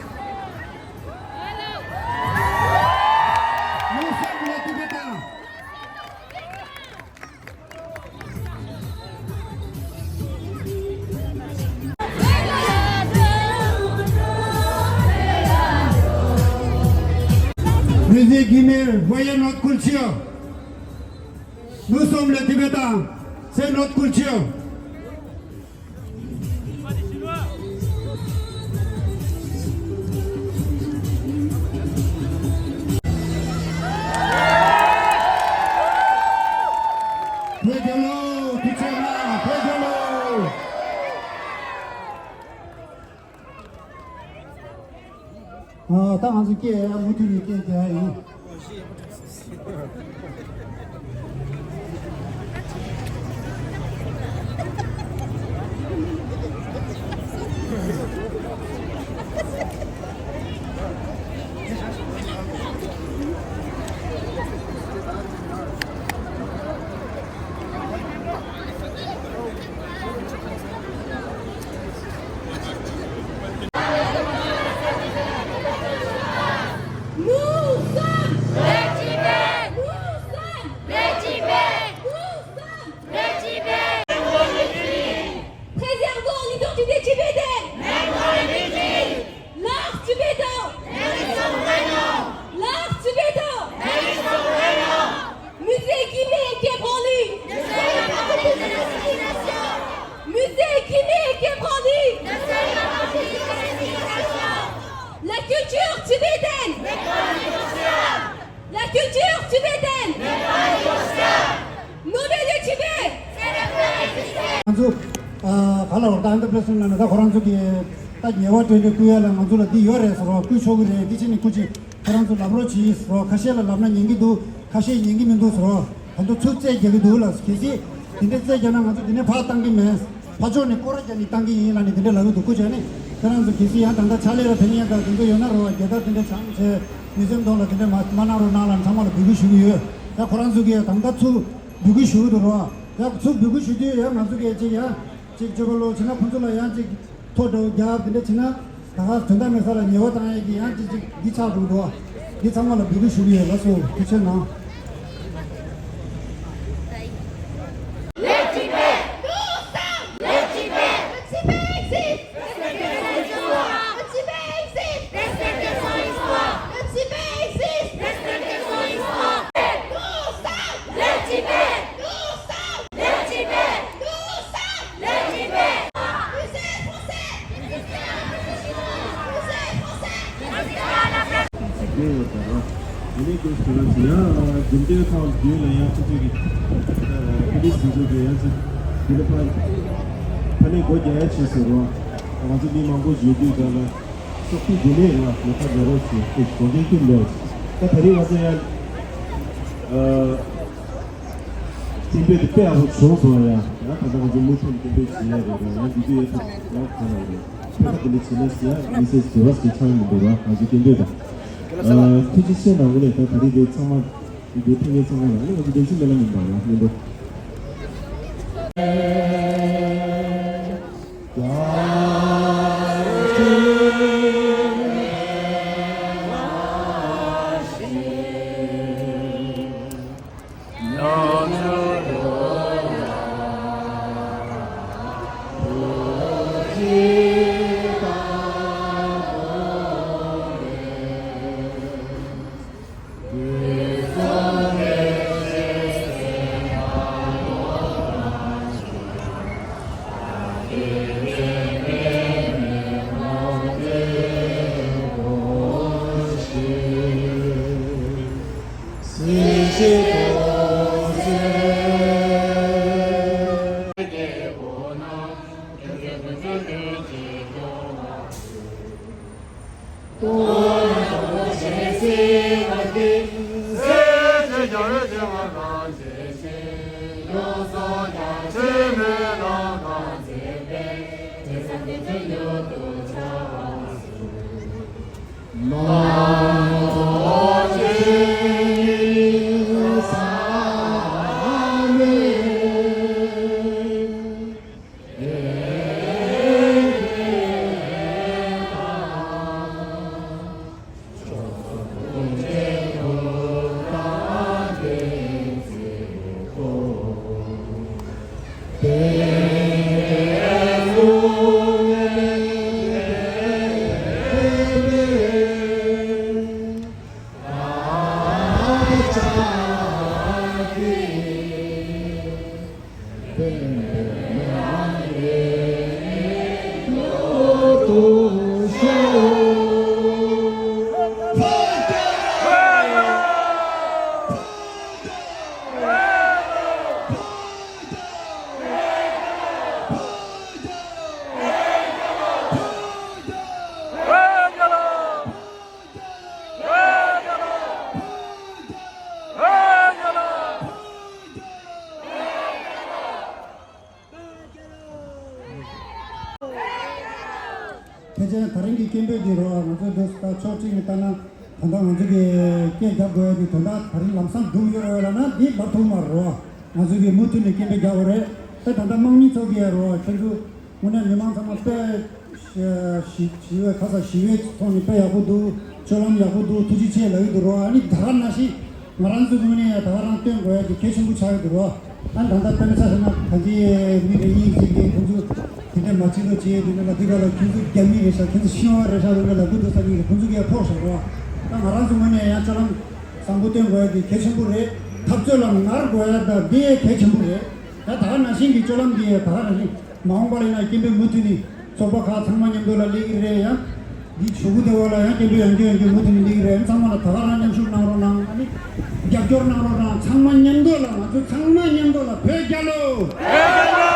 Nous sommes les Tibétains. Musique guimée, voyez notre culture. Nous sommes les Tibétains, c'est notre culture. ཨ། ད་ང་ཚོ་སྐད་མུ་མཐུད་ནས་སྐད་རྒྱག་ཡིན། Tibétaine. La culture tibétaine. Nouvelle Tibet. ང་ཚོ་ཨ་ག་ལ་བར་ད་ཨན་ཏི་པྲེ་སི་ལ་ནི་ད་ཁོ་རང་ཚོ་གི་ད་ཉེ་བ་སྤྲོད་ནས་བསྐུལ་ཡ་ལ་ང་ཚོ་ལ་འདི་ཡོད་རེད་ཟེར་བ། བསྐུལ་ཆོག་གི་རེད། འདི་ཕྱི་ནས་སྐུལ་ཅིག་ཁོ་རང་ཚོ་ལབ་རོགས་གྱིས་ཟེར་བ། ཁ་ཤས་ལ་ལབ་ན་ཉན་གི་འདུག་ཁ་ཤས་ཉན་གི་མི་འདུག་ཟེར་བ། ད་དུང་ཚུར་རྩད་རྒྱག་གི་འདུག་ལ། གལ་སྲིད་འདི་འདྲ་རྩད་རྒྱག་ན་ང་ཚོ་འདི་ནས་ཕར་བཏང་གི་མེད། ཕར་ཕྱོགས་ནས་སྐོར་ར་རྒྱག་ནས་བཏང་གི་ཡིན་ལབ་ནས་དེ་འདྲ་ལབ་ཀྱི་འདུག་སྐུ་མཁྱེན་ནས་ཁྱེད་རང་ཚོ་གལ་སྲིད་ཡང་ད་ལྟ་ཕྱག་ལས་ར་ཕན་ཡ་དང་དེ་ཚོ་ཡོད་ན་རོ། རྒྱལ་དར་དེ་འདྲ་བྱང་བྱས་མི་སེམས་གཏོང་ལ་དེ་འདྲ་མ་མ་གནང་རོགས་གནང་ལབ་ཚང་མ་ལ་འབོད་སྐུལ་ཞུ་གི་ཡོད། ཡ་ཁོ་རང་ཚོ་གིས་ད་ལྟ་ཚུར་འབོད་སྐུལ་ཞུ་གི་འདུག་རོ། ཡ་ཚུར་འབོད་སྐུལ་ཞུ་དུས་ཡ་ང་ཚོ་གིས་ཅིག་ཡ་ཅིག་སྤྱོད་པ་ལོ་བྱས་ན་ཁོ་ཚོ་ལ་ཡང་ཅིག་ཐོ་འདྲ་བོ་རྒྱབ་དེ་འདྲ་བྱས་ན། ད་ག་དོན་དག་མེད་ས་ལ་ཉེ་བ་བཏང་ཡས་ཀྱི་ཡང་ཅིག་ཅིག་འདི་ཆགས་འགྲོ་འགྲོ་བ། འདི་ཚང་མ་ལ་འབོད་སྐུལ་ཞུ་གི་ཡོད་ལགས་སོ། ཐུགས་རྗེ་གནང་། Les Tibétains, nous sommes les Tibétains. Le Tibet existe. Respectez son histoire. Le Tibet existe. Respectez son histoire. Le Tibet existe. Respectez son histoire. Nous sommes les Tibétains. Nous sommes les Tibétains. Nous sommes les Tibétains. Vous êtes français. Vous êtes français. དེ་ཡོད་པ་ར། དེ་ནས་ཁོས་ཟེར་བ་ཅི་ཡང་རྒྱུན་ལྡན་ཁང་རྒྱུན་ལ་ཡང་ཁོ་ཚོས་ཀྱི་ཕུ་ལིས་དེ་ཚོ་གི་ཡང་ཅིག་དེ་ལ་ཕ་ཕ་ནས་སྒོ་རྒྱག་ཡ་བྱས་ཟེར་བ། ང་ཚོ་མི་མང་པོ་བརྗོད་དུས་ད་ལ་སོག་པོའི་དེ་ནས་ལ་ལོ་ཁ་རྒྱག་རོགས་བྱས་ཁོས་གོ་འདྲེན་ཁྱེར་ལོས། ད་དེ་རིང་ང་ཚོ་ཡང་སྐད་འབོད་དེ་དཔེ་ཡག་པོ་བྱུང་སོང་ཡ། ཡང་ད་ལྟ་ང་ཚོ་མུ་མཐུད་སྐད་འབོད་བྱེད་ཡ་རེད་ར། ཡང་འདི་དུས་ཡ་ཐུག་ཡང་ག་ལ་རེད། ཕ་ཁ་དེ་ལས་བྱེད་ན་ཟེར་ཡ་མི་ཟེར་ཟེར་བ་ཟེར་ཆགས་ཡོང་འདུག་ར། ང་ཚོ་སྐད་འབོད་དང་། ཐུགས་རྗེ་ཆེ་གནང་། དངོས་གནས་ད་ད་རེས་དེ་ཚང་མ་འདི་འདི་ཕན་ཡོན་ཚང་མ་ལ་ནི་ང་ཚོ་བདེན་ཚིག་སྨོན་ལམ་ཡིན་པ་ར་སྨོན་འདུག་ཐེག་ཆེན་ད་རིང་གི་སྐད་འབོད་འདི་རོ། ང་ཚོས་འདི་ལྟར་ཕྱོགས་གཅིག་ནས་བལྟས་ན། ད་ལྟ་ང་ཚོ་གི་སྐད་རྒྱབ་དགོས་ཡ་གི་དོན་དག་ད་རིང་ལམ་སང་སྒྲུབ་ཡོད་རེད་ལབ་ན་འདི་ལབ་ཐུབ་མ་རེད་རོ། ང་ཚོ་གི་མུ་མཐུད་ནས་སྐད་འབོད་རྒྱག་དགོས་རེད། ད་ད་ལྟ་དམངས་མི་ཚོ་གི་ཡ་རོ། ཁྱེད་ཚོ་དངོས་གནས་མི་མང་ཚང་མ་དཔེ་ཞི་ཞི་བའི་ཁ་ས་ཞི་བའི་ཐོག་ནས་དཔེ་ཡག་པོ་འདུག་སྤྱོད་ལམ་ཡག་པོ་འདུག་ཐུགས་རྗེ་ཆེ་ལབ་ཀྱི་འདུག་རོ། ཨ་ནི་ད་ག་ནང་བཞིན། ང་རང་ཚོའི་ངོས་ནས་ཡང་ད་ག་རང་སྟོན་དགོས་ཡ་དེ་གལ་ཆེན་པོ་ཆགས་ཀྱི་འདུག་རོ། ཨ་ད་ལྟ་དཔེར་ན་ཆ་བཞག་ན་གང་ཅི་མི་རེ་གཉིས་ཅིག་གིས་ཁོང་ཚོ་དེ་འདྲ་མ་བྱེད་རོགས་བྱེད་དེ་འདྲ་ལབ་དུས་ག་ལ་ཁྱོད་ཚོ་རྒྱ་མི་རེད་ཤག་ཁྱོད་ཚོ་ཤི་བ་རེད་ཤག་རེད་ལབ་དགོས་འདུག་ས་གཉིས་ཀྱིས་ཁོང་ཚོ་གིས་ཡང་ཕོག་བཞག་རོ། ད་ང་རང་ཚོའི་ངོས་ནས་ཡང་སྤྱོད་ལམ་བཟང་པོ་སྟོན་དགོས་ཡ་དེ་གལ་ཆེན་པོ་རེད། འཐབ་རྩོད་ལ་ངར་དགོས་ཡ་ད་དེ་གལ་ཆེན་པོ་རེད། ད་ད་ག་ནང་བཞིན་གྱི་སྤྱོད་ལམ་དེ་ད་ག་ནང་བཞིན་མ་འོངས་པ་ལ་ཡིན་ན་སྐད་འབོད་མུ་མཐུད་ནས་ཚོགས་པ་ཁག་ཚང་མ་མཉམ་དུ་ལ་སླེབས་ཀྱི་རེད་ཡ། འདི་ཞུ་གི་དེ་བ་ལ་ཡང་སྐད་འབོད་ཡང་སྐད་ཡང་སྐད་མུ་མཐུད་ནས་གླེང་གི་རེད། ཚང་མ་ལ་ད་ག་རང་མཉམ་ཞུགས་གནང་རོགས་གནང་། ཨ་ནི་རྒྱབ་སྐྱོར་གནང་རོགས་གནང་། ཚང་མ་མཉམ་དུ་ལ། ང་ཚོ་ཚང་མ་མཉམ་དུ་ལ། བོད་རྒྱལ་ལོ། བོད་རྒྱལ་ལོ།